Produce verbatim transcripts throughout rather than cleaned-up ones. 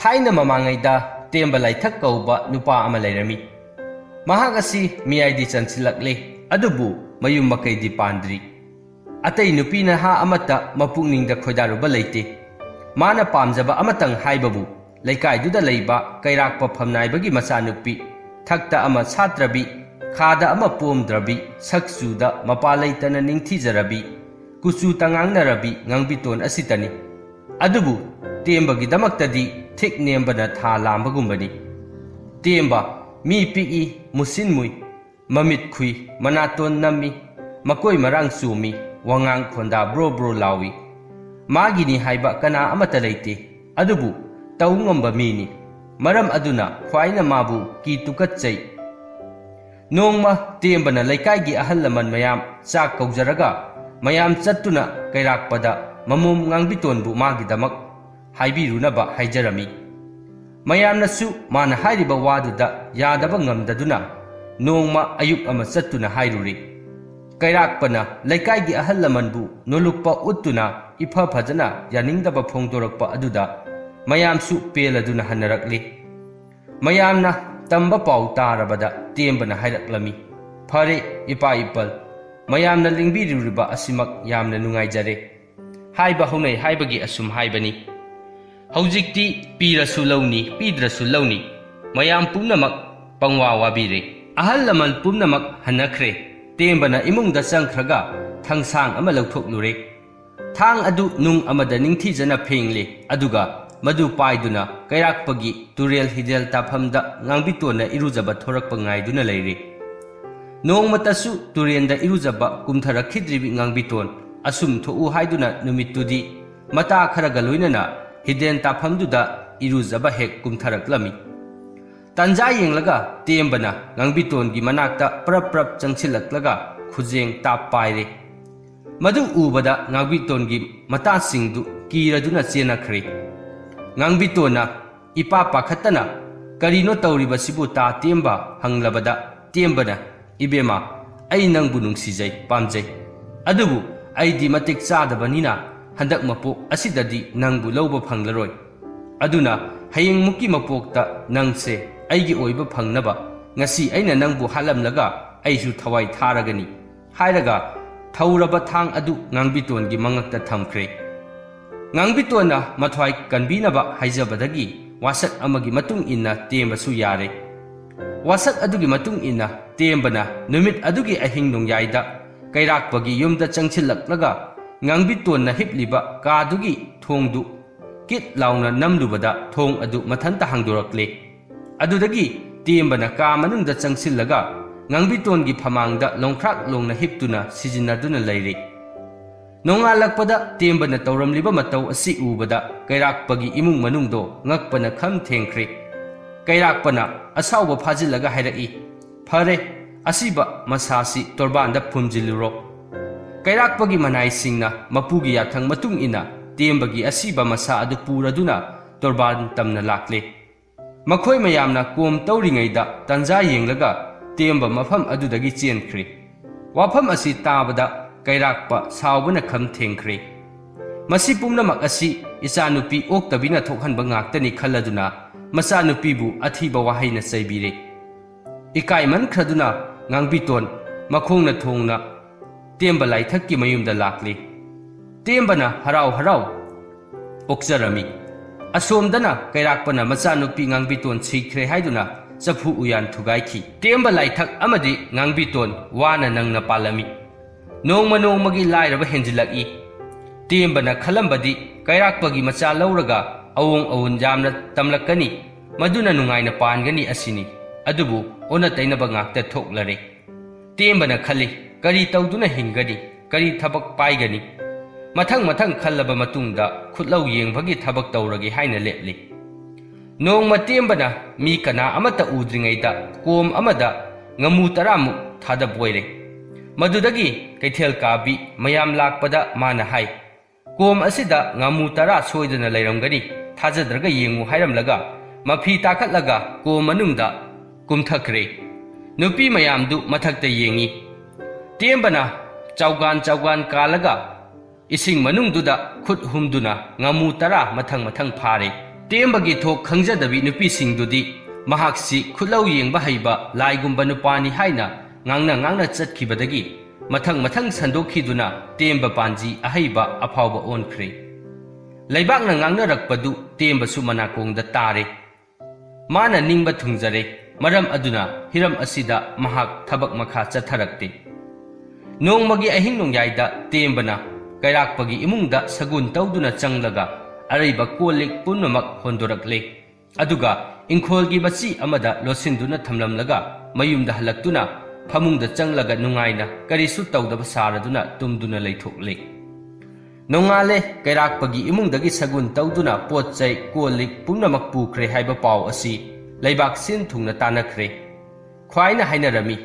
ꯊꯥꯏꯅ ꯃꯃꯥꯡꯉꯩꯗ ꯇꯦꯝꯕ ꯂꯥꯏꯊꯛ ꯀꯧꯕ ꯅꯨꯄꯥ ꯑꯃ ꯂꯩꯔꯝꯃꯤ꯫ ꯃꯍꯥꯛ ꯑꯁꯤ ꯃꯤꯌꯥꯏꯗꯤ ꯆꯟꯁꯤꯜꯂꯛꯂꯦ, ꯑꯗꯨꯕꯨ ꯃꯌꯨꯝ ꯃꯀꯩꯗꯤ ꯄꯥꯟꯗ꯭ꯔꯤ꯫ ꯑꯇꯩ ꯅꯨꯄꯤ ꯅꯍꯥ ꯑꯃꯠꯇ ꯃꯄꯨꯛꯅꯤꯡꯗ ꯈꯣꯏꯗꯥꯔꯨꯕ ꯂꯩꯇꯦ꯫ ꯃꯥꯅ ꯄꯥꯝꯖꯕ ꯑꯃꯇꯪ ꯍꯥꯏꯕꯕꯨ ꯂꯩꯀꯥꯏꯗꯨꯗ ꯂꯩꯕ ꯀꯩꯔꯥꯛꯄ ꯐꯝꯅꯥꯏꯕꯒꯤ ꯃꯆꯥꯅꯨꯄꯤ, ꯊꯛꯇ ꯑꯃ ꯁꯥꯠꯇ꯭ꯔꯕꯤ, ꯈꯥꯗ ꯑꯃ ꯄꯣꯝꯗ꯭ꯔꯕꯤ, ꯁꯛ ꯆꯨꯗ ꯃꯄꯥ ꯂꯩꯇꯅ ꯅꯤꯡꯊꯤꯖꯔꯕꯤ, ꯀꯨꯆꯨ ꯇꯉꯥꯡꯅꯔꯕꯤ ꯉꯥꯡꯕꯤꯇꯣꯟ ꯑꯁꯤꯇꯅꯤ꯫ ꯑꯗꯨꯕꯨ ꯇꯦꯝꯕꯒꯤꯗꯃꯛꯇꯗꯤ ꯊꯤꯛ ꯅꯦꯝꯕꯅ ꯊꯥ ꯂꯥꯝꯕꯒꯨꯝꯕꯅꯤ꯫ ꯇꯦꯝꯕ, ꯃꯤ ꯄꯤꯛꯏ, ꯃꯨꯁꯤꯟ ꯃꯨꯏ, ꯃꯃꯤꯠ ꯈꯨꯏ, ꯃꯅꯥꯇꯣꯟ ꯅꯝꯃꯤ, ꯃꯀꯣꯏ ꯃꯔꯥꯡ ꯆꯣꯝꯃꯤ, ꯋꯥꯉꯥꯡ ꯈꯣꯟꯗꯥ ꯕ꯭ꯔꯣ ꯕ꯭ꯔꯣ ꯂꯥꯎꯏ꯫ ꯃꯥꯒꯤꯅꯤ ꯍꯥꯏꯕ ꯀꯅꯥ ꯑꯃꯠꯇ ꯂꯩꯇꯦ, ꯑꯗꯨꯕꯨ ꯇꯧ ꯉꯝꯕ ꯃꯤꯅꯤ꯫ ꯃꯔꯝ ꯑꯗꯨꯅ ꯈ꯭ꯋꯥꯏꯅ ꯃꯥꯕꯨ ꯀꯤ ꯇꯨꯀꯠꯆꯩ꯫ ꯅꯣꯡꯃ ꯇꯦꯝꯕꯅ ꯂꯩꯀꯥꯏꯒꯤ ꯑꯍꯜ ꯂꯃꯟ ꯃꯌꯥꯝ ꯆꯥꯛ ꯀꯧꯖꯔꯒ ꯃꯌꯥꯝ ꯆꯠꯇꯨꯅ ꯀꯩꯔꯥꯛꯄꯗ ꯃꯃꯣꯝ ꯉꯥꯡꯕꯤꯇꯣꯟꯕꯨ ꯃꯥꯒꯤꯗꯃꯛ ꯍꯥꯏꯕꯤꯔꯨꯅꯕ ꯍꯥꯏꯖꯔꯝꯃꯤ꯫ ꯃꯌꯥꯝꯅꯁꯨ ꯃꯥꯅ ꯍꯥꯏꯔꯤꯕ ꯋꯥꯗꯨꯗ ꯌꯥꯗꯕ ꯉꯝꯗꯗꯨꯅ ꯅꯣꯡꯃ ꯑꯌꯨꯛ ꯑꯃ ꯆꯠꯇꯨꯅ ꯍꯥꯏꯔꯨꯔꯦ꯫ ꯀꯩꯔꯥꯛꯄꯅ ꯂꯩꯀꯥꯏꯒꯤ ꯑꯍꯜ ꯂꯃꯟꯕꯨ ꯅꯣꯂꯨꯛꯄ ꯎꯠꯇꯨꯅ ꯏꯐ ꯐꯖꯅ ꯌꯥꯅꯤꯡꯗꯕ ꯐꯣꯡꯗꯣꯔꯛꯄ ꯑꯗꯨꯗ ꯃꯌꯥꯝꯁꯨ ꯄꯦꯜꯂꯗꯨꯅ ꯍꯟꯅꯔꯛꯂꯤ꯫ ꯃꯌꯥꯝꯅ ꯇꯝꯕ ꯄꯥꯎ ꯇꯥꯔꯕꯗ ꯇꯦꯝꯕꯅ ꯍꯥꯏꯔꯛꯂꯝꯃꯤ, "ꯐꯔꯦ, ꯏꯄꯥ ꯏꯄꯜ, ꯃꯌꯥꯝꯅ ꯂꯦꯡꯕꯤꯔꯨꯔꯤꯕ ꯑꯁꯤꯃꯛ ꯌꯥꯝꯅ ꯅꯨꯡꯉꯥꯏꯖꯔꯦ꯫ ꯍꯥꯏꯕ ꯍꯧꯅꯩ ꯍꯥꯏꯕꯒꯤ ꯑꯁꯨꯝ ꯍꯥꯏꯕꯅꯤ꯫ ꯍꯧꯖꯤꯛꯇꯤ ꯄꯤꯔꯁꯨ ꯂꯧꯅꯤ, ꯄꯤꯗ꯭ꯔꯁꯨ ꯂꯧꯅꯤ꯫ ꯃꯌꯥꯝ ꯄꯨꯝꯅꯃꯛ ꯄꯪꯋꯥ ꯋꯥꯕꯤꯔꯦ꯫ ꯑꯍꯜ ꯂꯃꯟ ꯄꯨꯝꯅꯃꯛ ꯍꯟꯅꯈ꯭ꯔꯦ꯫" ꯇꯦꯝꯕꯅ ꯏꯃꯨꯡꯗ ꯆꯪꯈ꯭ꯔꯒ ꯊꯥꯡꯁꯥꯡ ꯑꯃ ꯂꯧꯊꯣꯛꯂꯨꯔꯦ꯫ ꯊꯥꯡ ꯑꯗꯨ ꯅꯨꯡ ꯑꯃꯗ ꯅꯤꯡꯊꯤꯖꯅ ꯐꯦꯡꯂꯦ, ꯑꯗꯨꯒ ꯃꯗꯨ ꯄꯥꯏꯗꯨꯅ ꯀꯩꯔꯥꯛꯄꯒꯤ ꯇꯨꯔꯦꯜ ꯍꯤꯗꯦꯜ ꯇꯥꯐꯝꯗ ꯉꯥꯡꯕꯤꯇꯣꯟꯅ ꯏꯔꯨꯖꯕ ꯊꯣꯔꯛꯄ ꯉꯥꯏꯗꯨꯅ ꯂꯩꯔꯦ꯫ ꯅꯣꯡꯃꯇꯁꯨ ꯇꯨꯔꯦꯜꯗ ꯏꯔꯨꯖꯕ ꯀꯨꯝꯊꯔꯛꯈꯤꯗ꯭ꯔꯤꯕꯤ ꯉꯥꯡꯕꯤꯇꯣꯟ ꯑꯁꯨꯝ ꯊꯣꯛꯎ ꯍꯥꯏꯗꯨꯅ ꯅꯨꯃꯤꯠꯇꯨꯗꯤ ꯃꯇꯥ ꯈꯔꯒ ꯂꯣꯏꯅꯅ ꯍꯤꯗꯦꯟ ꯇꯥꯐꯝꯗꯨꯗ ꯏꯔꯨꯖꯕ ꯍꯦꯛ ꯀꯨꯝꯊꯔꯛꯂꯝꯃꯤ꯫ ꯇꯥꯟꯖꯥ ꯌꯦꯡꯂꯒ ꯇꯦꯝꯕꯅ ꯉꯥꯡꯕꯤꯇꯣꯟꯒꯤ ꯃꯅꯥꯛꯇ ꯄ꯭ꯔꯞ ꯄ꯭ꯔꯞ ꯆꯪꯁꯤꯜꯂꯛꯂꯒ ꯈꯨꯖꯦꯡ ꯇꯥꯞ ꯄꯥꯏꯔꯦ꯫ ꯃꯗꯨ ꯎꯕꯗ ꯉꯥꯡꯕꯤꯇꯣꯟꯒꯤ ꯃꯇꯥꯁꯤꯡꯗꯨ ꯀꯤꯔꯗꯨꯅ ꯆꯦꯟꯅꯈ꯭ꯔꯦ꯫ ꯉꯥꯡꯕꯤꯇꯣꯟꯅ ꯏꯄꯥ ꯄꯥꯈꯠꯇꯅ, "ꯀꯔꯤꯅꯣ ꯇꯧꯔꯤꯕꯁꯤꯕꯨ, ꯇꯥ ꯇꯦꯝꯕ?" ꯍꯪꯂꯕꯗ ꯇꯦꯝꯕꯅ, "ꯏꯕꯦꯝꯃ, ꯑꯩ ꯅꯪꯕꯨ ꯅꯨꯡꯁꯤꯖꯩ, ꯄꯥꯝꯖꯩ꯫ ꯑꯗꯨꯕꯨ ꯑꯩꯗꯤ ꯃꯇꯤꯛ ꯆꯥꯗꯕꯅꯤꯅ ꯍꯟꯗꯛ ꯃꯄꯣꯛ ꯑꯁꯤꯗꯗꯤ ꯅꯪꯕꯨ ꯂꯧꯕ ꯐꯪꯂꯔꯣꯏ꯫ ꯑꯗꯨꯅ ꯍꯌꯦꯡꯃꯨꯛꯀꯤ ꯃꯄꯣꯛꯇ ꯅꯪꯁꯦ ꯑꯩꯒꯤ ꯑꯣꯏꯕ ꯐꯪꯅꯕ ꯉꯁꯤ ꯑꯩꯅ ꯅꯪꯕꯨ ꯍꯥꯠꯂꯝꯂꯒ ꯑꯩꯁꯨ ꯊꯋꯥꯏ ꯊꯥꯔꯒꯅꯤ" ꯍꯥꯏꯔꯒ ꯊꯧꯔꯕ ꯊꯥꯡ ꯑꯗꯨ ꯉꯥꯡꯕꯤꯇꯣꯟꯒꯤ ꯃꯉꯛꯇ ꯊꯝꯈ꯭ꯔꯦ꯫ ꯉꯥꯡꯕꯤꯇꯣꯟꯅ ꯃꯊ꯭ꯋꯥꯏ ꯀꯟꯕꯤꯅꯕ ꯍꯥꯏꯖꯕꯗꯒꯤ ꯋꯥꯁꯛ ꯑꯃꯒꯤ ꯃꯇꯨꯡ ꯏꯟꯅ ꯇꯦꯝꯕꯁꯨ ꯌꯥꯔꯦ꯫ ꯋꯥꯁꯛ ꯑꯗꯨꯒꯤ ꯃꯇꯨꯡ ꯏꯟꯅ ꯇꯦꯝꯕꯅ ꯅꯨꯃꯤꯠ ꯑꯗꯨꯒꯤ ꯑꯍꯤꯡ ꯅꯣꯡꯌꯥꯏꯗ ꯀꯩꯔꯥꯛꯄꯒꯤ ꯌꯨꯝꯗ ꯆꯪꯁꯤꯜꯂꯛꯂꯒ ꯉꯥꯡꯕꯤꯇꯣꯟꯅ ꯍꯤꯞꯂꯤꯕ ꯀꯥꯗꯨꯒꯤ ꯊꯣꯡꯗꯨ ꯀꯤꯠ ꯂꯥꯎꯅ ꯅꯝꯂꯨꯕꯗ ꯊꯣꯡ ꯑꯗꯨ ꯃꯊꯟꯇ ꯍꯥꯡꯗꯣꯔꯛꯂꯦ꯫ ꯑꯗꯨꯗꯒꯤ ꯇꯦꯝꯕꯅ ꯀꯥ ꯃꯅꯨꯡꯗ ꯆꯪꯁꯤꯜꯂꯒ ꯉꯥꯡꯕꯤꯇꯣꯟꯒꯤ ꯐꯃꯥꯡꯗ ꯂꯣꯡꯈ꯭ꯔꯥꯛ ꯂꯣꯡꯅ ꯍꯤꯞꯇꯨꯅ ꯁꯤꯖꯤꯟꯅꯗꯨꯅ ꯂꯩꯔꯦ꯫ ꯅꯣꯡꯉꯥꯜꯂꯛꯄꯗ ꯇꯦꯝꯕꯅ ꯇꯧꯔꯝꯂꯤꯕ ꯃꯇꯧ ꯑꯁꯤ ꯎꯕꯗ ꯀꯩꯔꯥꯛꯄꯒꯤ ꯏꯃꯨꯡ ꯃꯅꯨꯡꯗꯣ ꯉꯛꯄꯅ ꯈꯝ ꯊꯦꯡꯈ꯭ꯔꯦ꯫ ꯀꯩꯔꯥꯛꯄꯅ ꯑꯁꯥꯎꯕ ꯐꯥꯖꯤꯜꯂꯒ ꯍꯥꯏꯔꯛꯏ, "ꯐꯔꯦ, ꯑꯁꯤꯕ ꯃꯁꯥꯁꯤ ꯇꯣꯔꯕꯥꯟꯗ ꯐꯨꯝꯖꯤꯜꯂꯨꯔꯣ"꯫ ꯀꯩꯔꯥꯛꯄꯒꯤ ꯃꯅꯥꯏꯁꯤꯡꯅ ꯃꯄꯨꯒꯤ ꯌꯥꯊꯪ ꯃꯇꯨꯡ ꯏꯟꯅ ꯇꯦꯝꯕꯒꯤ ꯑꯁꯤꯕ ꯃꯁꯥ ꯑꯗꯨ ꯄꯨꯔꯗꯨꯅ ꯇꯣꯔꯕꯥꯟ ꯇꯝꯅ ꯂꯥꯛꯂꯦ꯫ ꯃꯈꯣꯏ ꯃꯌꯥꯝꯅ ꯀꯣꯝ ꯇꯧꯔꯤꯉꯩꯗ ꯇꯟꯖꯥ ꯌꯦꯡꯂꯒ ꯇꯦꯝꯕ ꯃꯐꯝ ꯑꯗꯨꯗꯒꯤ ꯆꯦꯟꯈ꯭ꯔꯦ꯫ ꯋꯥꯐꯝ ꯑꯁꯤ ꯇꯥꯕꯗ ꯀꯩꯔꯥꯛꯄ ꯁꯥꯎꯕꯅ ꯈꯝ ꯊꯦꯡꯈ꯭ꯔꯦ꯫ ꯃꯁꯤ ꯄꯨꯝꯅꯃꯛ ꯑꯁꯤ ꯏꯆꯥꯅꯨꯄꯤ ꯑꯣꯛꯇꯕꯤꯅ ꯊꯣꯛꯍꯟꯕ ꯉꯥꯛꯇꯅꯤ ꯈꯜꯂꯗꯨꯅ ꯃꯆꯥꯅꯨꯄꯤꯕꯨ ꯑꯊꯤꯕ ꯋꯥꯍꯩꯅ ꯆꯩꯕꯤꯔꯦ꯫ ꯏꯀꯥꯏꯃꯟꯈ꯭ꯔꯗꯨꯅ ꯉꯥꯡꯕꯤꯇꯣꯟ ꯃꯈꯣꯡꯅ ꯊꯣꯡꯅ ꯇꯦꯝꯕ ꯂꯥꯏꯊꯛꯀꯤ ꯃꯌꯨꯝꯗ ꯂꯥꯛꯂꯤ꯫ ꯇꯦꯝꯕꯅ ꯍꯔꯥꯎ ꯍꯔꯥꯎ ꯑꯣꯛꯆꯔꯝꯃꯤ꯫ ꯑꯁꯣꯝꯗꯅ ꯀꯩꯔꯥꯛꯄꯅ ꯃꯆꯥꯅꯨꯄꯤ ꯉꯥꯡꯕꯤꯇꯣꯟ ꯁꯤꯈ꯭ꯔꯦ ꯍꯥꯏꯗꯨꯅ ꯆꯐꯨ ꯎꯌꯥꯟ ꯊꯨꯒꯥꯏꯈꯤ꯫ ꯇꯦꯝꯕ ꯂꯥꯏꯊꯛ ꯑꯃꯗꯤ ꯉꯥꯡꯕꯤꯇꯣꯟ ꯋꯥꯅ ꯅꯪꯅ ꯄꯥꯜꯂꯝꯃꯤ꯫ ꯅꯣꯡꯃ ꯅꯣꯡꯃꯒꯤ ꯂꯥꯏꯔꯕ ꯍꯦꯟꯖꯤꯜꯂꯛꯏ꯫ ꯇꯦꯝꯕꯅ ꯈꯜꯂꯝꯕꯗꯤ ꯀꯩꯔꯥꯛꯄꯒꯤ ꯃꯆꯥ ꯂꯧꯔꯒ ꯑꯋꯣꯡ ꯑꯋꯨꯟ ꯌꯥꯝꯅ ꯇꯝꯂꯛꯀꯅꯤ, ꯃꯗꯨꯅ ꯅꯨꯡꯉꯥꯏꯅ ꯄꯥꯟꯒꯅꯤ ꯑꯁꯤꯅꯤ꯫ ꯑꯗꯨꯕꯨ ꯑꯣꯟꯅ ꯇꯩꯅꯕ ꯉꯥꯛꯇ ꯊꯣꯛꯂꯔꯦ꯫ ꯇꯦꯝꯕꯅ ꯈꯜꯂꯤ, "ꯀꯔꯤ ꯇꯧꯗꯨꯅ ꯍꯤꯡꯒꯅꯤ? ꯀꯔꯤ ꯊꯕꯛ ꯄꯥꯏꯒꯅꯤ?" ꯃꯊꯪ ꯃꯊꯪ ꯈꯜꯂꯕ ꯃꯇꯨꯡꯗ ꯈꯨꯠꯂꯧ ꯌꯦꯡꯕꯒꯤ ꯊꯕꯛ ꯇꯧꯔꯒꯦ ꯍꯥꯏꯅ ꯂꯦꯞꯂꯤ꯫ ꯅꯣꯡꯃ ꯇꯦꯝꯕꯅ ꯃꯤ ꯀꯅꯥ ꯑꯃꯠꯇ ꯎꯗ꯭ꯔꯤꯉꯩꯗ ꯀꯣꯝ ꯑꯃꯗ ꯉꯥꯃꯨ ꯇꯔꯥꯃꯨꯛ ꯊꯥꯗꯕ ꯑꯣꯏꯔꯦ꯫ ꯃꯗꯨꯗꯒꯤ ꯀꯩꯊꯦꯜ ꯀꯥꯕꯤ ꯃꯌꯥꯝ ꯂꯥꯛꯄꯗ ꯃꯥꯅ ꯍꯥꯏ, "ꯀꯣꯝ ꯑꯁꯤꯗ ꯉꯥꯃꯨ ꯇꯔꯥ ꯁꯣꯏꯗꯅ ꯂꯩꯔꯝꯒꯅꯤ, ꯊꯥꯖꯗ꯭ꯔꯒ ꯌꯦꯡꯉꯨ" ꯍꯥꯏꯔꯝꯂꯒ ꯃꯐꯤ ꯇꯥꯈꯠꯂꯒ ꯀꯣꯝ ꯃꯅꯨꯡꯗ ꯀꯨꯝꯊꯈ꯭ꯔꯦ꯫ ꯅꯨꯄꯤ ꯃꯌꯥꯝꯗꯨ ꯃꯊꯛꯇ ꯌꯦꯡꯉꯤ꯫ ꯇꯦꯝꯕꯅ ꯆꯥꯎꯒꯥꯟ ꯆꯥꯎꯒꯥꯟ ꯀꯥꯜꯂꯒ ꯏꯁꯤꯡ ꯃꯅꯨꯡꯗꯨꯗ ꯈꯨꯠ ꯍꯨꯝꯗꯨꯅ ꯉꯥꯃꯨ ꯇꯔꯥ ꯃꯊꯪ ꯃꯊꯪ ꯐꯥꯔꯦ꯫ ꯇꯦꯝꯕꯒꯤ ꯊꯣꯛ ꯈꯪꯖꯗꯕꯤ ꯅꯨꯄꯤꯁꯤꯡꯗꯨꯗꯤ ꯃꯍꯥꯛꯁꯤ ꯈꯨꯠꯂꯧ ꯌꯦꯡꯕ ꯍꯩꯕ ꯂꯥꯏꯒꯨꯝꯕ ꯅꯨꯄꯥꯅꯤ ꯍꯥꯏꯅ ꯉꯥꯡꯅ ꯉꯥꯡꯅ ꯆꯠꯈꯤꯕꯗꯒꯤ ꯃꯊꯪ ꯃꯊꯪ ꯁꯟꯗꯣꯛꯈꯤꯗꯨꯅ ꯇꯦꯝꯕ ꯄꯥꯟꯖꯤ ꯑꯍꯩꯕ ꯑꯐꯥꯎꯕ ꯑꯣꯟꯈ꯭ꯔꯦ꯫ ꯂꯩꯕꯥꯛꯅ ꯉꯥꯡꯅꯔꯛꯄꯗꯨ ꯇꯦꯝꯕꯁꯨ ꯃꯅꯥꯀꯣꯡꯗ ꯇꯥꯔꯦ꯫ ꯃꯥꯅ ꯅꯤꯡꯕ ꯊꯨꯡꯖꯔꯦ꯫ ꯃꯔꯝ ꯑꯗꯨꯅ ꯍꯤꯔꯝ ꯑꯁꯤꯗ ꯃꯍꯥꯛ ꯊꯕꯛ ꯃꯈꯥ ꯆꯠꯊꯔꯛꯇꯦ꯫ ꯅꯣꯡꯃꯒꯤ ꯑꯍꯤꯡ ꯅꯣꯡꯌꯥꯏꯗ ꯇꯦꯝꯕꯅ ꯀꯩꯔꯥꯛꯄꯒꯤ ꯏꯃꯨꯡꯗ ꯁꯒꯨꯟ ꯇꯧꯗꯨꯅ ꯆꯪꯂꯒ ꯑꯔꯩꯕ ꯀꯣꯜ ꯂꯤꯛ ꯄꯨꯝꯅꯃꯛ ꯍꯣꯟꯗꯣꯔꯛꯂꯦ꯫ ꯑꯗꯨꯒ ꯏꯪꯈꯣꯜꯒꯤ ꯃꯆꯤ ꯑꯃꯗ ꯂꯣꯠꯁꯤꯟꯗꯨꯅ ꯊꯝꯂꯝꯂꯒ ꯃꯌꯨꯝꯗ ꯍꯜꯂꯛꯇꯨꯅ ꯐꯃꯨꯡꯗ ꯆꯪꯂꯒ ꯅꯨꯡꯉꯥꯏꯅ ꯀꯔꯤꯁꯨ ꯇꯧꯗꯕ ꯁꯥꯔꯗꯨꯅ ꯇꯨꯝꯗꯨꯅ ꯂꯩꯊꯣꯛꯂꯦ꯫ ꯅꯣꯡꯉꯥꯜꯂꯦ꯫ ꯀꯩꯔꯥꯛꯄꯒꯤ ꯏꯃꯨꯡꯗꯒꯤ ꯁꯒꯨꯟ ꯇꯧꯗꯨꯅ ꯄꯣꯠ ꯆꯩ ꯀꯣꯜ ꯂꯤꯛ ꯄꯨꯝꯅꯃꯛ ꯄꯨꯈ꯭ꯔꯦ ꯍꯥꯏꯕ ꯄꯥꯎ ꯑꯁꯤ ꯂꯩꯕꯥꯛ ꯁꯤꯟ ꯊꯨꯡꯅ ꯇꯥꯅꯈ꯭ꯔꯦ꯫ ꯈ꯭ꯋꯥꯏꯅ ꯍꯥꯏꯅꯔꯝꯃꯤ,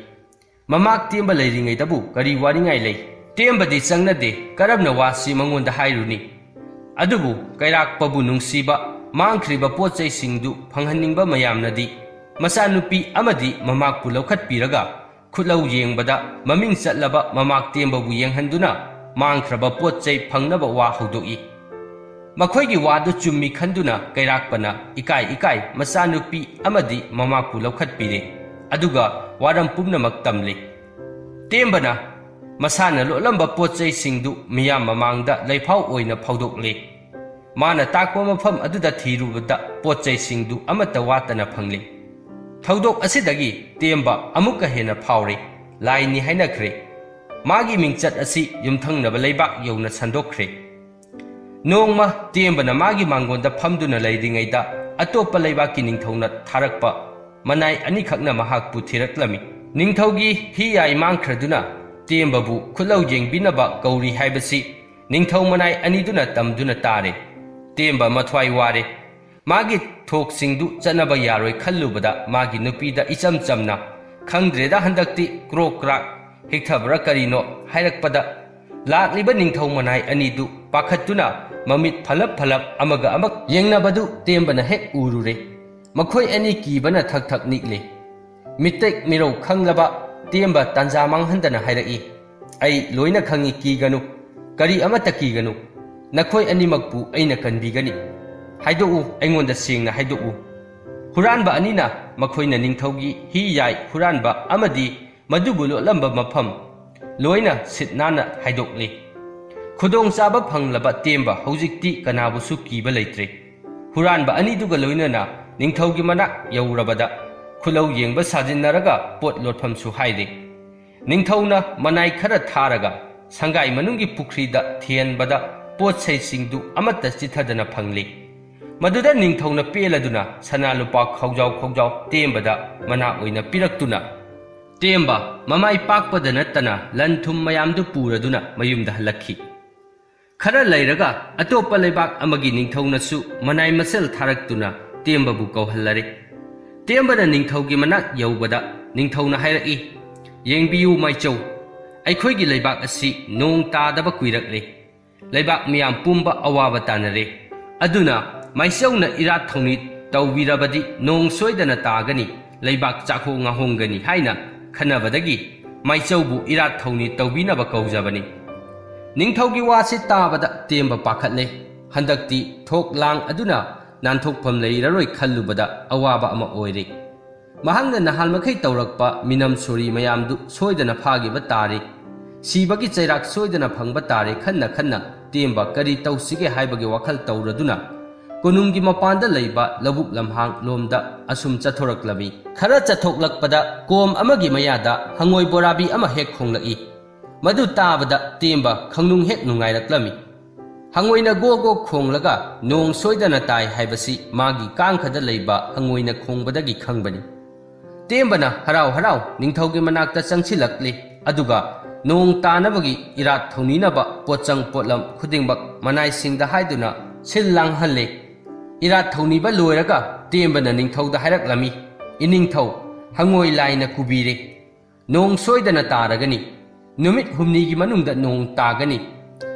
"ꯃꯃꯥꯛ ꯇꯦꯝꯕ ꯂꯩꯔꯤꯉꯩꯗꯕꯨ ꯀꯔꯤ ꯋꯥꯅꯤꯡꯉꯥꯏ ꯂꯩ? ꯇꯦꯝꯕꯗꯤ ꯆꯪꯅꯗꯦ, ꯀꯔꯝꯅ ꯋꯥꯁꯤ ꯃꯉꯣꯟꯗ ꯍꯥꯏꯔꯨꯅꯤ?" ꯑꯗꯨꯕꯨ ꯀꯩꯔꯥꯛꯄꯕꯨ ꯅꯨꯡꯁꯤꯕ, ꯃꯥꯡꯈ꯭ꯔꯤꯕ ꯄꯣꯠ ꯆꯩꯁꯤꯡꯗꯨ ꯐꯪꯍꯟꯅꯤꯡꯕ ꯃꯌꯥꯝꯅꯗꯤ ꯃꯆꯥꯅꯨꯄꯤ ꯑꯃꯗꯤ ꯃꯃꯥꯛꯄꯨ ꯂꯧꯈꯠꯄꯤꯔꯒ ꯈꯨꯠꯂꯧ ꯌꯦꯡꯕꯗ ꯃꯃꯤꯡ ꯆꯠꯂꯕ ꯃꯃꯥꯛ ꯇꯦꯝꯕꯕꯨ ꯌꯦꯡꯍꯟꯗꯨꯅ ꯃꯥꯡꯈ꯭ꯔꯕ ꯄꯣꯠ ꯆꯩ ꯐꯪꯅꯕ ꯋꯥ ꯍꯧꯗꯣꯛꯏ꯫ ꯃꯈꯣꯏꯒꯤ ꯋꯥꯗꯨ ꯆꯨꯝꯃꯤ ꯈꯟꯗꯨꯅ ꯀꯩꯔꯥꯛꯄꯅ ꯏꯀꯥꯏ ꯏꯀꯥꯏ ꯃꯆꯥꯅꯨꯄꯤ ꯑꯃꯗꯤ ꯃꯃꯥꯛꯄꯨ ꯂꯧꯈꯠꯄꯤꯔꯦ꯫ ꯑꯗꯨꯒ ꯋꯥꯔꯝ ꯄꯨꯝꯅꯃꯛ ꯇꯝꯂꯦ꯫ ꯇꯦꯝꯕꯅ ꯃꯁꯥꯅ ꯂꯣꯠꯂꯝꯕ ꯄꯣꯠ ꯆꯩꯁꯤꯡꯗꯨ ꯃꯤꯌꯥꯝ ꯃꯃꯥꯡꯗ ꯂꯩꯐꯥꯎ ꯑꯣꯏꯅ ꯐꯥꯎꯗꯣꯛꯂꯦ꯫ ꯃꯥꯅ ꯇꯥꯛꯄ ꯃꯐꯝ ꯑꯗꯨꯗ ꯊꯤꯔꯨꯕꯗ ꯄꯣꯠ ꯆꯩꯁꯤꯡꯗꯨ ꯑꯃꯠꯇ ꯋꯥꯠꯇꯅ ꯐꯪꯂꯦ꯫ ꯊꯧꯗꯣꯛ ꯑꯁꯤꯗꯒꯤ ꯇꯦꯝꯕ ꯑꯃꯨꯛꯀ ꯍꯦꯟꯅ ꯐꯥꯎꯔꯦ꯫ ꯂꯥꯏꯅꯤ ꯍꯥꯏꯅꯈ꯭ꯔꯦ꯫ ꯃꯥꯒꯤ ꯃꯤꯡꯆꯠ ꯑꯁꯤ ꯌꯨꯝꯊꯪꯅꯕ ꯂꯩꯕꯥꯛ ꯌꯧꯅ ꯁꯟꯗꯣꯛꯈ꯭ꯔꯦ꯫ ꯅꯣꯡꯃ ꯇꯦꯝꯕꯅ ꯃꯥꯒꯤ ꯃꯥꯡꯒꯣꯟꯗ ꯐꯝꯗꯨꯅ ꯂꯩꯔꯤꯉꯩꯗ ꯑꯇꯣꯞꯄ ꯂꯩꯕꯥꯛꯀꯤ ꯅꯤꯡꯊꯧꯅ ꯊꯥꯔꯛꯄ ꯃꯅꯥꯏ ꯑꯅꯤꯈꯛꯅ ꯃꯍꯥꯛꯄꯨ ꯊꯤꯔꯛꯂꯝꯃꯤ꯫ ꯅꯤꯡꯊꯧꯒꯤ ꯍꯤꯌꯥꯏ ꯃꯥꯡꯈ꯭ꯔꯗꯨꯅ ꯇꯦꯝꯕꯕꯨ ꯈꯨꯠꯂꯧ ꯌꯦꯡꯕꯤꯅꯕ ꯀꯧꯔꯤ ꯍꯥꯏꯕꯁꯤ ꯅꯤꯡꯊꯧ ꯃꯅꯥꯏ ꯑꯅꯤꯗꯨꯅ ꯇꯝꯗꯨꯅ ꯇꯥꯔꯦ꯫ ꯇꯦꯝꯕ ꯃꯊ꯭ꯋꯥꯏ ꯋꯥꯔꯦ꯫ ꯃꯥꯒꯤ ꯊꯣꯛꯁꯤꯡꯗꯨ ꯆꯠꯅꯕ ꯌꯥꯔꯣꯏ ꯈꯜꯂꯨꯕꯗ ꯃꯥꯒꯤ ꯅꯨꯄꯤꯗ ꯏꯆꯝ ꯆꯝꯅ, "ꯈꯪꯗ꯭ꯔꯦꯗ, ꯍꯟꯗꯛꯇꯤ ꯀ꯭ꯔꯣꯛ ꯀ꯭ꯔꯥꯛ ꯍꯤꯛꯊꯕ꯭ꯔꯥ ꯀꯔꯤꯅꯣ?" ꯍꯥꯏꯔꯛꯄꯗ, ꯂꯥꯛꯂꯤꯕ ꯅꯤꯡꯊꯧ ꯃꯅꯥꯏ ꯑꯅꯤꯗꯨ ꯄꯥꯈꯠꯇꯨꯅ ꯃꯃꯤꯠ ꯐꯂꯞ ꯐꯂꯞ ꯑꯃꯒ ꯑꯃꯒ ꯌꯦꯡꯅꯕꯗꯨ ꯇꯦꯝꯕꯅ ꯍꯦꯛ ꯎꯔꯨꯔꯦ꯫ ꯃꯈꯣꯏ ꯑꯅꯤ ꯀꯤꯕꯅ ꯊꯛ ꯊꯛ ꯅꯤꯛꯂꯦ꯫ ꯃꯤꯇꯦꯛ ꯃꯤꯔꯧ ꯈꯪꯂꯕ ꯇꯦꯝꯕ ꯇꯥꯟꯖꯥ ꯃꯥꯡꯍꯟꯗꯅ ꯍꯥꯏꯔꯛꯏ, "ꯑꯩ ꯂꯣꯏꯅ ꯈꯪꯏ, ꯀꯤꯒꯅꯨ, ꯀꯔꯤ ꯑꯃꯠꯇ ꯀꯤꯒꯅꯨ, ꯅꯈꯣꯏ ꯑꯅꯤꯃꯛꯄꯨ ꯑꯩꯅ ꯀꯟꯕꯤꯒꯅꯤ"꯫ ꯍꯥꯏꯗꯣꯛꯎ, ꯑꯩꯉꯣꯟꯗ ꯁꯦꯡꯅ ꯍꯥꯏꯗꯣꯛꯎ꯫ ꯍꯨꯔꯥꯟꯕ ꯑꯅꯤꯅ ꯃꯈꯣꯏꯅ ꯅꯤꯡꯊꯧꯒꯤ ꯍꯤ ꯌꯥꯏ ꯍꯨꯔꯥꯟꯕ ꯑꯃꯗꯤ ꯃꯗꯨꯕꯨ ꯂꯣꯠꯂꯝꯕ ꯃꯐꯝ ꯂꯣꯏꯅ ꯁꯤꯠ ꯅꯥꯟꯅ ꯍꯥꯏꯗꯣꯛꯂꯤ꯫ ꯈꯨꯗꯣꯡꯆꯥꯕ ꯐꯪꯂꯕ ꯇꯦꯝꯕ ꯍꯧꯖꯤꯛꯇꯤ ꯀꯅꯥꯕꯨꯁꯨ ꯀꯤꯕ ꯂꯩꯇ꯭ꯔꯦ꯫ ꯍꯨꯔꯥꯟꯕ ꯑꯅꯤꯗꯨꯒ ꯂꯣꯏꯅꯅ ꯅꯤꯡꯊꯧꯒꯤ ꯃꯅꯥꯛ ꯌꯧꯔꯕꯗ ꯈꯨꯂꯧ ꯌꯦꯡꯕ ꯁꯥꯖꯤꯟꯅꯔꯒ ꯄꯣꯠ ꯂꯣꯠꯐꯝꯁꯨ ꯍꯥꯏꯔꯦ꯫ ꯅꯤꯡꯊꯧꯅ ꯃꯅꯥꯏ ꯈꯔ ꯊꯥꯔꯒ ꯁꯪꯒꯥꯏ ꯃꯅꯨꯡꯒꯤ ꯄꯨꯈ꯭ꯔꯤꯗ ꯊꯤꯍꯟꯕꯗ ꯄꯣꯠ ꯆꯩꯁꯤꯡꯗꯨ ꯑꯃꯠꯇ ꯆꯤꯠꯊꯗꯅ ꯐꯪꯂꯤ꯫ ꯃꯗꯨꯗ ꯅꯤꯡꯊꯧꯅ ꯄꯦꯜꯂꯗꯨꯅ ꯁꯅꯥ ꯂꯨꯄꯥ ꯈꯧꯖꯥꯎ ꯈꯧꯖꯥꯎ ꯇꯦꯝꯕꯗ ꯃꯅꯥ ꯑꯣꯏꯅ ꯄꯤꯔꯛꯇꯨꯅ, ꯇꯦꯝꯕ ꯃꯃꯥꯏ ꯄꯥꯛꯄꯗ ꯅꯠꯇꯅ ꯂꯟ ꯊꯨꯝ ꯃꯌꯥꯝꯗꯨ ꯄꯨꯔꯗꯨꯅ ꯃꯌꯨꯝꯗ ꯍꯜꯂꯛꯈꯤ꯫ ꯈꯔ ꯂꯩꯔꯒ ꯑꯇꯣꯞꯄ ꯂꯩꯕꯥꯛ ꯑꯃꯒꯤ ꯅꯤꯡꯊꯧꯅꯁꯨ ꯃꯅꯥꯏ ꯃꯆꯜ ꯊꯥꯔꯛꯇꯨꯅ ꯇꯦꯝꯕꯕꯨ ꯀꯧꯍꯜꯂꯔꯦ꯫ ꯇꯦꯝꯕꯅ ꯅꯤꯡꯊꯧꯒꯤ ꯃꯅꯥꯛ ꯌꯧꯕꯗ ꯅꯤꯡꯊꯧꯅ ꯍꯥꯏꯔꯛꯏ, "ꯌꯦꯡꯕꯤꯌꯨ ꯃꯥꯏꯆꯧ, ꯑꯩꯈꯣꯏꯒꯤ ꯂꯩꯕꯥꯛ ꯑꯁꯤ ꯅꯣꯡ ꯇꯥꯗꯕ ꯀꯨꯏꯔꯛꯂꯦ꯫ ꯂꯩꯕꯥꯛ ꯃꯤꯌꯥꯝ ꯄꯨꯝꯕ ꯑꯋꯥꯕ ꯇꯥꯅꯔꯦ꯫ ꯑꯗꯨꯅ ꯃꯥꯏꯆꯧꯅ ꯏꯔꯥꯠ ꯊꯧꯅꯤ ꯇꯧꯕꯤꯔꯕꯗꯤ ꯅꯣꯡ ꯁꯣꯏꯗꯅ ꯇꯥꯒꯅꯤ, ꯂꯩꯕꯥꯛ ꯆꯥꯛꯍꯣꯡ ꯉꯥꯍꯣꯡꯒꯅꯤ ꯍꯥꯏꯅ ꯈꯟꯅꯕꯗꯒꯤ ꯃꯥꯏꯆꯧꯕꯨ ꯏꯔꯥꯠ ꯊꯧꯅꯤ ꯇꯧꯕꯤꯅꯕ ꯀꯧꯖꯕꯅꯤ꯫" ꯅꯤꯡꯊꯧꯒꯤ ꯋꯥꯁꯤ ꯇꯥꯕꯗ ꯇꯦꯝꯕ ꯄꯥꯈꯠꯂꯦ꯫ ꯍꯟꯗꯛꯇꯤ ꯊꯣꯛ ꯂꯥꯡ ꯑꯗꯨꯅ ꯅꯥꯟꯊꯣꯛꯐꯝ ꯂꯩꯔꯔꯣꯏ ꯈꯜꯂꯨꯕꯗ ꯑꯋꯥꯕ ꯑꯃ ꯑꯣꯏꯔꯦ꯫ ꯃꯍꯥꯛꯅ ꯅꯍꯥꯟꯃꯈꯩ ꯇꯧꯔꯛꯄ ꯃꯤꯅꯝ ꯁꯣꯔꯤ ꯃꯌꯥꯝꯗꯨ ꯁꯣꯏꯗꯅ ꯐꯥꯈꯤꯕ ꯇꯥꯔꯦ꯫ ꯁꯤꯕꯒꯤ ꯆꯩꯔꯥꯛ ꯁꯣꯏꯗꯅ ꯐꯪꯕ ꯇꯥꯔꯦ꯫ ꯈꯟꯅ ꯈꯟꯅ ꯇꯦꯝꯕ ꯀꯔꯤ ꯇꯧꯁꯤꯒꯦ ꯍꯥꯏꯕꯒꯤ ꯋꯥꯈꯜ ꯇꯧꯔꯗꯨꯅ ꯀꯣꯅꯨꯡꯒꯤ ꯃꯄꯥꯟꯗ ꯂꯩꯕ ꯂꯧꯕꯨꯛ ꯂꯝꯍꯥꯡ ꯂꯣꯝꯗ ꯑꯁꯨꯝ ꯆꯠꯊꯣꯔꯛꯂꯝꯃꯤ꯫ ꯈꯔ ꯆꯠꯊꯣꯛꯂꯛꯄꯗ ꯀꯣꯝ ꯑꯃꯒꯤ ꯃꯌꯥꯗ ꯍꯪꯉꯣꯏ ꯕꯣꯔꯥꯕꯤ ꯑꯃ ꯍꯦꯛ ꯈꯣꯡꯂꯛꯏ꯫ ꯃꯗꯨ ꯇꯥꯕꯗ ꯇꯦꯝꯕ ꯈꯪꯅꯨꯡ ꯍꯦꯛ ꯅꯨꯡꯉꯥꯏꯔꯛꯂꯝꯃꯤ꯫ ꯍꯪꯉꯣꯏꯅ ꯒꯣ ꯒꯣ ꯈꯣꯡꯂꯒ ꯅꯣꯡ ꯁꯣꯏꯗꯅ ꯇꯥꯏ ꯍꯥꯏꯕꯁꯤ ꯃꯥꯒꯤ ꯀꯥꯡꯈꯗ ꯂꯩꯕ ꯍꯪꯉꯣꯏꯅ ꯈꯣꯡꯕꯗꯒꯤ ꯈꯪꯕꯅꯤ꯫ ꯇꯦꯝꯕꯅ ꯍꯔꯥꯎ ꯍꯔꯥꯎ ꯅꯤꯡꯊꯧꯒꯤ ꯃꯅꯥꯛꯇ ꯆꯪꯁꯤꯜꯂꯛꯂꯦ꯫ ꯑꯗꯨꯒ ꯅꯣꯡ ꯇꯥꯅꯕꯒꯤ ꯏꯔꯥꯠ ꯊꯧꯅꯤꯅꯕ ꯄꯣꯠꯆꯪ ꯄꯣꯠꯂꯝ ꯈꯨꯗꯤꯡꯃꯛ ꯃꯅꯥꯏꯁꯤꯡꯗ ꯍꯥꯏꯗꯨꯅ ꯁꯤꯜ ꯂꯥꯡꯍꯜꯂꯦ꯫ ꯏꯔꯥꯠ ꯊꯧꯅꯤꯕ ꯂꯣꯏꯔꯒ ꯇꯦꯝꯕꯅ ꯅꯤꯡꯊꯧꯗ ꯍꯥꯏꯔꯛꯂꯝꯃꯤ, "ꯏꯅꯤꯡꯊꯧ, ꯍꯪꯉꯣꯏ ꯂꯥꯏꯅ ꯀꯨꯕꯤꯔꯦ꯫ ꯅꯣꯡ ꯁꯣꯏꯗꯅ ꯇꯥꯔꯒꯅꯤ꯫ ꯅꯨꯃꯤꯠ ꯍꯨꯝꯅꯤꯒꯤ ꯃꯅꯨꯡꯗ ꯅꯣꯡ ꯇꯥꯒꯅꯤ꯫"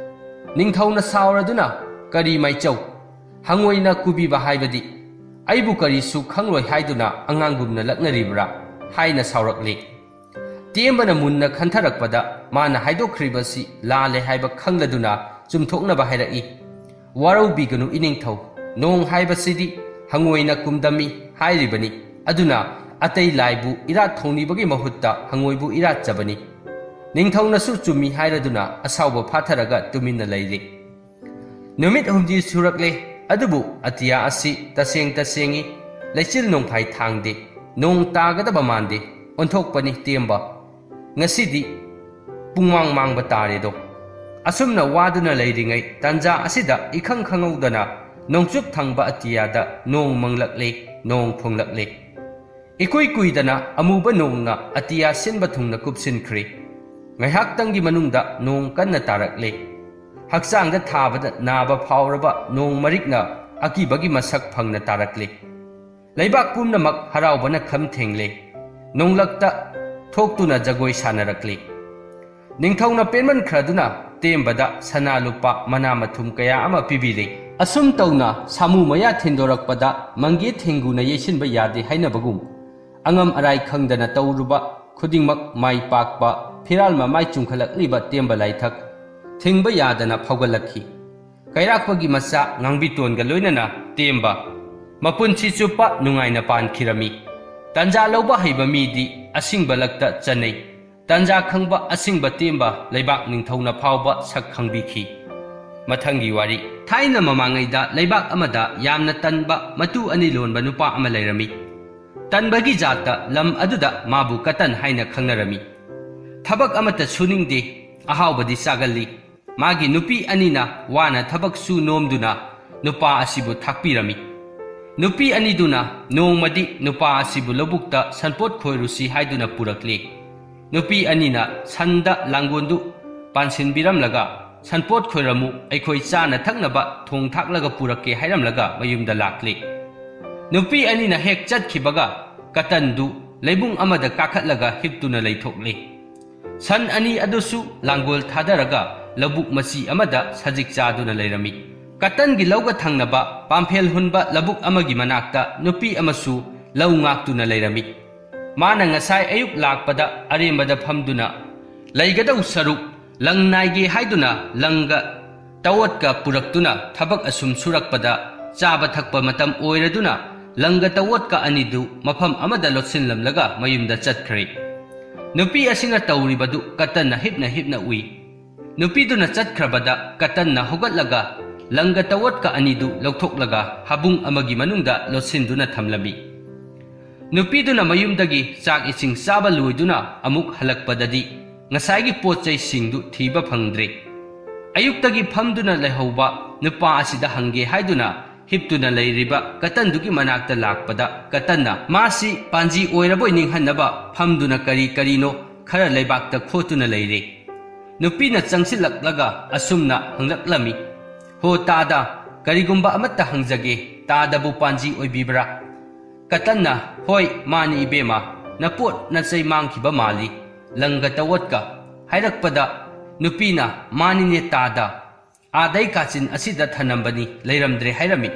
ꯅꯤꯡꯊꯧꯅ ꯁꯥꯎꯔꯗꯨꯅ, "ꯀꯔꯤ ꯃꯥꯏꯆꯧ? ꯍꯪꯉꯣꯏꯅ ꯀꯨꯕꯤꯕ ꯍꯥꯏꯕꯗꯤ? ꯑꯩꯕꯨ ꯀꯔꯤꯁꯨ ꯈꯪꯂꯣꯏ ꯍꯥꯏꯗꯨꯅ ꯑꯉꯥꯡꯒꯨꯝꯅ ꯂꯛꯅꯔꯤꯕ꯭ꯔꯥ?" ꯍꯥꯏꯅ ꯁꯥꯎꯔꯛꯂꯤ꯫ ꯇꯦꯝꯕꯅ ꯃꯨꯟꯅ ꯈꯟꯊꯔꯛꯄꯗ ꯃꯥꯅ ꯍꯥꯏꯗꯣꯛꯈ꯭ꯔꯤꯕꯁꯤ ꯂꯥꯜꯂꯦ ꯍꯥꯏꯕ ꯈꯪꯂꯗꯨꯅ ꯆꯨꯝꯊꯣꯛꯅꯕ ꯍꯥꯏꯔꯛꯏ, "ꯋꯥꯔꯧꯕꯤꯒꯅꯨ ꯏꯅꯤꯡꯊꯧ, ꯅꯣꯡ ꯍꯥꯏꯕꯁꯤꯗꯤ ꯍꯉꯣꯏꯅ ꯀꯨꯝꯗꯝꯃꯤ ꯍꯥꯏꯔꯤꯕꯅꯤ꯫ ꯑꯗꯨꯅ ꯑꯇꯩ ꯂꯥꯏꯕꯨ ꯏꯔꯥꯠ ꯊꯧꯅꯤꯕꯒꯤ ꯃꯍꯨꯠꯇ ꯍꯉꯣꯏꯕꯨ ꯏꯔꯥꯠꯆꯕꯅꯤ꯫ ꯅꯤꯡꯊꯧꯅꯁꯨ ꯆꯨꯝꯃꯤ ꯍꯥꯏꯔꯗꯨꯅ ꯑꯁꯥꯎꯕ ꯐꯥꯊꯔꯒ ꯇꯨꯃꯤꯟꯅ ꯂꯩꯔꯤ꯫ ꯅꯨꯃꯤꯠ ꯍꯨꯝꯗꯤ ꯁꯨꯔꯛꯂꯦ, ꯑꯗꯨꯕꯨ ꯑꯇꯤꯌꯥ ꯑꯁꯤ ꯇꯁꯦꯡ ꯇꯁꯦꯡꯉꯤ, ꯂꯩꯆꯤꯜ ꯅꯣꯡꯐꯥꯏ ꯊꯥꯡꯗꯦ, ꯅꯣꯡ ꯇꯥꯒꯗꯕ ꯃꯥꯟꯗꯦ, ꯑꯣꯟꯊꯣꯛꯄꯅꯤ ꯇꯦꯝꯕ꯫ ꯉꯁꯤꯗꯤ ꯄꯨꯡꯃꯥꯡ ꯃꯥꯡꯕ ꯇꯥꯔꯦꯗꯣ꯫ ꯑꯁꯨꯝꯅ ꯋꯥꯗꯨꯅ ꯂꯩꯔꯤꯉꯩ ꯇꯥꯟꯖꯥ ꯑꯁꯤꯗ ꯏꯈꯪ ꯈꯪꯍꯧꯗꯅ ꯅꯣꯡꯆꯨꯞ ꯊꯪꯕ ꯑꯇꯤꯌꯥꯗ ꯅꯣꯡ ꯃꯪꯂꯛꯂꯦ, ꯅꯣꯡ ꯐꯣꯡꯂꯛꯂꯦ꯫ ꯏꯀꯨꯏ ꯀꯨꯏꯗꯅ ꯑꯃꯨꯕ ꯅꯣꯡꯅ ꯑꯇꯤꯌꯥ ꯁꯤꯟꯕ ꯊꯨꯡꯅ ꯀꯨꯞꯁꯤꯟꯈ꯭ꯔꯦ꯫ ꯉꯥꯏꯍꯥꯛꯇꯪꯒꯤ ꯃꯅꯨꯡꯗ ꯅꯣꯡ ꯀꯟꯅ ꯇꯥꯔꯛꯂꯦ꯫ ꯍꯛꯆꯥꯡꯗ ꯊꯥꯕꯗ ꯅꯥꯕ ꯐꯥꯎꯔꯕ ꯅꯣꯡ ꯃꯔꯤꯛꯅ ꯑꯀꯤꯕꯒꯤ ꯃꯁꯛ ꯐꯪꯅ ꯇꯥꯔꯛꯂꯦ꯫ ꯂꯩꯕꯥꯛ ꯄꯨꯝꯅꯃꯛ ꯍꯔꯥꯎꯕꯅ ꯈꯝ ꯊꯦꯡꯂꯦ꯫ ꯅꯣꯡꯂꯛꯇ ꯊꯣꯛꯇꯨꯅ ꯖꯒꯣꯏ ꯁꯥꯟꯅꯔꯛꯂꯦ꯫ ꯅꯤꯡꯊꯧꯅ ꯄꯦꯟꯃꯟꯈ꯭ꯔꯗꯨꯅ ꯇꯦꯝꯕꯗ ꯁꯅꯥ ꯂꯨꯄꯥ ꯃꯅꯥ ꯃꯊꯨꯝ ꯀꯌꯥ ꯑꯃ ꯄꯤꯕꯤꯔꯦ꯫ ꯑꯁꯨꯝ ꯇꯧꯅ ꯁꯥꯃꯨ ꯃꯌꯥ ꯊꯤꯟꯗꯣꯔꯛꯄꯗ ꯃꯪꯒꯦ ꯊꯦꯡꯒꯨꯅ ꯌꯩꯁꯤꯟꯕ ꯌꯥꯗꯦ ꯍꯥꯏꯅꯕꯒꯨꯝ, ꯑꯉꯝ ꯑꯔꯥꯏ ꯈꯪꯗꯅ ꯇꯧꯔꯨꯕ ꯈꯨꯗꯤꯡꯃꯛ ꯃꯥꯏ ꯄꯥꯛꯄ ꯐꯤꯔꯥꯜ ꯃꯃꯥꯏ ꯆꯨꯝꯈꯠꯂꯛꯂꯤꯕ ꯇꯦꯝꯕ ꯂꯥꯏꯊꯛ ꯊꯤꯡꯕ ꯌꯥꯗꯅ ꯐꯥꯎꯒꯠꯂꯛꯈꯤ꯫ ꯀꯩꯔꯥꯛꯄꯒꯤ ꯃꯆꯥ ꯉꯥꯡꯕꯤꯇꯣꯟꯒ ꯂꯣꯏꯅꯅ ꯇꯦꯝꯕ ꯃꯄꯨꯟꯁꯤ ꯆꯨꯞꯄ ꯅꯨꯡꯉꯥꯏꯅ ꯄꯥꯟꯈꯤꯔꯝꯃꯤ꯫ ꯇꯟꯖꯥ ꯂꯧꯕ ꯍꯩꯕ ꯃꯤꯗꯤ ꯑꯁꯤꯡꯕ ꯂꯛꯇ ꯆꯟꯅꯩ꯫ ꯇꯟꯖꯥ ꯈꯪꯕ ꯑꯁꯤꯡꯕ ꯇꯦꯝꯕ ꯂꯩꯕꯥꯛ ꯅꯤꯡꯊꯧꯅ ꯐꯥꯎꯕ ꯁꯛ ꯈꯪꯕꯤꯈꯤ꯫ ꯃꯊꯪꯒꯤ ꯋꯥꯔꯤ꯫ ꯊꯥꯏꯅ ꯃꯃꯥꯡꯉꯩꯗ ꯂꯩꯕꯥꯛ ꯑꯃꯗ ꯌꯥꯝꯅ ꯇꯟꯕ ꯃꯇꯨ ꯑꯅꯤ ꯂꯣꯟꯕ ꯅꯨꯄꯥ ꯑꯃ ꯂꯩꯔꯝꯃꯤ꯫ ꯇꯟꯕꯒꯤ ꯖꯥꯠꯇ ꯂꯝ ꯑꯗꯨꯗ ꯃꯥꯕꯨ ꯀꯇꯟ ꯍꯥꯏꯅ ꯈꯪꯅꯔꯝꯃꯤ꯫ ꯊꯕꯛ ꯑꯃꯠꯇ ꯁꯨꯅꯤꯡꯗꯦ, ꯑꯍꯥꯎꯕꯗꯤ ꯆꯥꯒꯜꯂꯤ꯫ ꯃꯥꯒꯤ ꯅꯨꯄꯤ ꯑꯅꯤꯅ ꯋꯥꯅ ꯊꯕꯛ ꯁꯨ ꯅꯣꯝꯗꯨꯅ ꯅꯨꯄꯥ ꯑꯁꯤꯕꯨ ꯊꯥꯛꯄꯤꯔꯝꯃꯤ꯫ ꯅꯨꯄꯤ ꯑꯅꯤꯗꯨꯅ ꯅꯣꯡꯃꯗꯤ ꯅꯨꯄꯥ ꯑꯁꯤꯕꯨ ꯂꯧꯕꯨꯛꯇ ꯁꯟꯄꯣꯠ ꯈꯣꯏꯔꯨꯁꯤ ꯍꯥꯏꯗꯨꯅ ꯄꯨꯔꯛꯂꯦ꯫ ꯅꯨꯄꯤ ꯑꯅꯤꯅ ꯁꯟꯗ ꯂꯥꯡꯒꯣꯜꯗꯨ ꯄꯥꯟꯁꯤꯟꯕꯤꯔꯝꯂꯒ, "ꯁꯟꯄꯣꯠ ꯈꯣꯏꯔꯝꯃꯨ, ꯑꯩꯈꯣꯏ ꯆꯥꯅ ꯊꯛꯅꯕ ꯊꯣꯡ ꯊꯥꯛꯂꯒ ꯄꯨꯔꯛꯀꯦ" ꯍꯥꯏꯔꯝꯂꯒ ꯃꯌꯨꯝꯗ ꯂꯥꯛꯂꯦ꯫ ꯅꯨꯄꯤ ꯑꯅꯤꯅ ꯍꯦꯛ ꯆꯠꯈꯤꯕꯒ ꯀꯇꯟꯗꯨ ꯂꯩꯕꯨꯡ ꯑꯃꯗ ꯀꯥꯈꯠꯂꯒ ꯍꯤꯞꯇꯨꯅ ꯂꯩꯊꯣꯛꯂꯦ꯫ ꯁꯟ ꯑꯅꯤ ꯑꯗꯨꯁꯨ ꯂꯥꯡꯒꯣꯜ ꯊꯥꯗꯔꯒ ꯂꯧꯕꯨꯛ ꯃꯆꯤ ꯑꯃꯗ ꯁꯖꯤꯛ ꯆꯥꯗꯨꯅ ꯂꯩꯔꯝꯃꯤ꯫ ꯀꯇꯟꯒꯤ ꯂꯧꯒ ꯊꯪꯅꯕ ꯄꯥꯝꯐꯦꯜ ꯍꯨꯟꯕ ꯂꯧꯕꯨꯛ ꯑꯃꯒꯤ ꯃꯅꯥꯛꯇ ꯅꯨꯄꯤ ꯑꯃꯁꯨ ꯂꯧ ꯉꯥꯛꯇꯨꯅ ꯂꯩꯔꯝꯃꯤ꯫ ꯃꯥꯅ ꯉꯁꯥꯏ ꯑꯌꯨꯛ ꯂꯥꯛꯄꯗ ꯑꯔꯦꯝꯕꯗ ꯐꯝꯗꯨꯅ ꯂꯩꯒꯗꯧ ꯁꯔꯨꯛ ꯂꯪ ꯅꯥꯏꯒꯦ ꯍꯥꯏꯗꯨꯅ ꯂꯪꯒ ꯇꯋꯠꯀ ꯄꯨꯔꯛꯇꯨꯅ ꯊꯕꯛ ꯑꯁꯨꯝ ꯁꯨꯔꯛꯄꯗ ꯆꯥꯕ ꯊꯛꯄ ꯃꯇꯝ ꯑꯣꯏꯔꯗꯨꯅ ꯂꯪꯒ ꯇꯋꯣꯠꯀ ꯑꯅꯤꯗꯨ ꯃꯐꯝ ꯑꯃꯗ ꯂꯣꯠꯁꯤꯜꯂꯝꯂꯒ ꯃꯌꯨꯝꯗ ꯆꯠꯈ꯭ꯔꯦ꯫ ꯅꯨꯄꯤ ꯑꯁꯤꯅ ꯇꯧꯔꯤꯕꯗꯨ ꯀꯇꯟꯅ ꯍꯤꯞꯅ ꯍꯤꯞꯅ ꯎꯏ꯫ ꯅꯨꯄꯤꯗꯨꯅ ꯆꯠꯈ꯭ꯔꯕꯗ ꯀꯇꯟꯅ ꯍꯧꯒꯠꯂꯒ ꯂꯪꯒ ꯇꯋꯣꯠꯀ ꯑꯅꯤꯗꯨ ꯂꯧꯊꯣꯛꯂꯒ ꯍꯥꯕꯨꯡ ꯑꯃꯒꯤ ꯃꯅꯨꯡꯗ ꯂꯣꯠꯁꯤꯟꯗꯨꯅ ꯊꯝꯂꯝꯃꯤ꯫ ꯅꯨꯄꯤꯗꯨꯅ ꯃꯌꯨꯝꯗꯒꯤ ꯆꯥꯛ ꯏꯁꯤꯡ ꯆꯥꯕ ꯂꯣꯏꯗꯨꯅ ꯑꯃꯨꯛ ꯍꯜꯂꯛꯄꯗꯗꯤ ꯉꯁꯥꯏꯒꯤ ꯄꯣꯠ ꯆꯩꯁꯤꯡꯗꯨ ꯊꯤꯕ ꯐꯪꯗ꯭ꯔꯦ꯫ ꯑꯌꯨꯛꯇꯒꯤ ꯐꯝꯗꯨꯅ ꯂꯩꯍꯧꯕ ꯅꯨꯄꯥ ꯑꯁꯤꯗ ꯍꯪꯒꯦ ꯍꯥꯏꯗꯨꯅ ꯍꯤꯞꯇꯨꯅ ꯂꯩꯔꯤꯕ ꯀꯇꯟꯗꯨꯒꯤ ꯃꯅꯥꯛꯇ ꯂꯥꯛꯄꯗ ꯀꯇꯟꯅ ꯃꯥꯁꯤ ꯄꯥꯟꯖꯤ ꯑꯣꯏꯔꯕꯣꯏ ꯅꯤꯡꯍꯟꯅꯕ ꯐꯝꯗꯨꯅ ꯀꯔꯤ ꯀꯔꯤꯅꯣ ꯈꯔ ꯂꯩꯕꯥꯛꯇ ꯈꯣꯠꯇꯨꯅ ꯂꯩꯔꯦ꯫ ꯅꯨꯄꯤꯅ ꯆꯪꯁꯤꯜꯂꯛꯂꯒ ꯑꯁꯨꯝꯅ ꯍꯪꯂꯛꯂꯝꯃꯤ, "ꯍꯣ ꯇꯥꯗ, ꯀꯔꯤꯒꯨꯝꯕ ꯑꯃꯠꯇ ꯍꯪꯖꯒꯦ, ꯇꯥꯗꯕꯨ ꯄꯥꯟꯖꯤ ꯑꯣꯏꯕꯤꯕ꯭ꯔꯥ?" ꯀꯇꯟꯅ, "ꯍꯣꯏ, ꯃꯥꯅꯤ ꯏꯕꯦꯝꯃ, ꯅꯄꯣꯠ ꯅꯆꯩ ꯃꯥꯡꯈꯤꯕ ꯃꯥꯜꯂꯤ, ꯂꯪꯒ ꯇꯋꯠꯀ" ꯍꯥꯏꯔꯛꯄꯗ ꯅꯨꯄꯤꯅ, "ꯃꯥꯅꯤꯅꯦ ꯇꯥꯗ, ꯑꯥꯗꯩ ꯀꯥꯆꯤꯟ ꯑꯁꯤꯗ ꯊꯅꯝꯕꯅꯤ, ꯂꯩꯔꯝꯗ꯭ꯔꯦ" ꯍꯥꯏꯔꯝꯃꯤ꯫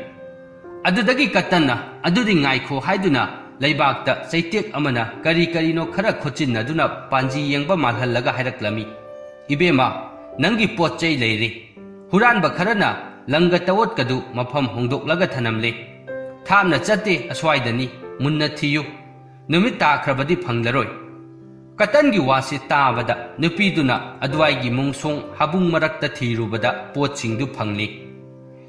ꯑꯗꯨꯗꯒꯤ ꯀꯇꯟꯅ, "ꯑꯗꯨꯗꯤ ꯉꯥꯏꯈꯣ" ꯍꯥꯏꯗꯨꯅ ꯂꯩꯕꯥꯛꯇ ꯆꯩꯇꯦꯛ ꯑꯃꯅ ꯀꯔꯤ ꯀꯔꯤꯅꯣ ꯈꯔ ꯈꯣꯠꯆꯤꯟꯅꯗꯨꯅ ꯄꯥꯟꯖꯤ ꯌꯦꯡꯕ ꯃꯥꯜꯍꯜꯂꯒ ꯍꯥꯏꯔꯛꯂꯝꯃꯤ, "ꯏꯕꯦꯝꯃ, ꯅꯪꯒꯤ ꯄꯣꯠ ꯆꯩ ꯂꯩꯔꯦ꯫ ꯍꯨꯔꯥꯟꯕ ꯈꯔꯅ ꯂꯪꯒ ꯇꯋꯠꯀꯗꯨ ꯃꯐꯝ ꯍꯣꯡꯗꯣꯛꯂꯒ ꯊꯅꯝꯂꯦ꯫ ꯊꯥꯞꯅ ꯆꯠꯇꯦ, ꯑꯁ꯭ꯋꯥꯏꯗꯅꯤ, ꯃꯨꯟꯅ ꯊꯤꯌꯨ꯫ ꯅꯨꯃꯤꯠ ꯇꯥꯈ꯭ꯔꯕꯗꯤ ꯐꯪꯂꯔꯣꯏ"꯫ ꯀꯇꯟꯒꯤ ꯋꯥꯁꯤ ꯇꯥꯕꯗ ꯅꯨꯄꯤꯗꯨꯅ ꯑꯗꯨꯋꯥꯏꯒꯤ ꯃꯣꯡꯁꯣꯡ ꯍꯥꯕꯨꯡ ꯃꯔꯛꯇ ꯊꯤꯔꯨꯕꯗ ꯄꯣꯠꯁꯤꯡꯗꯨ ꯐꯪꯂꯤ꯫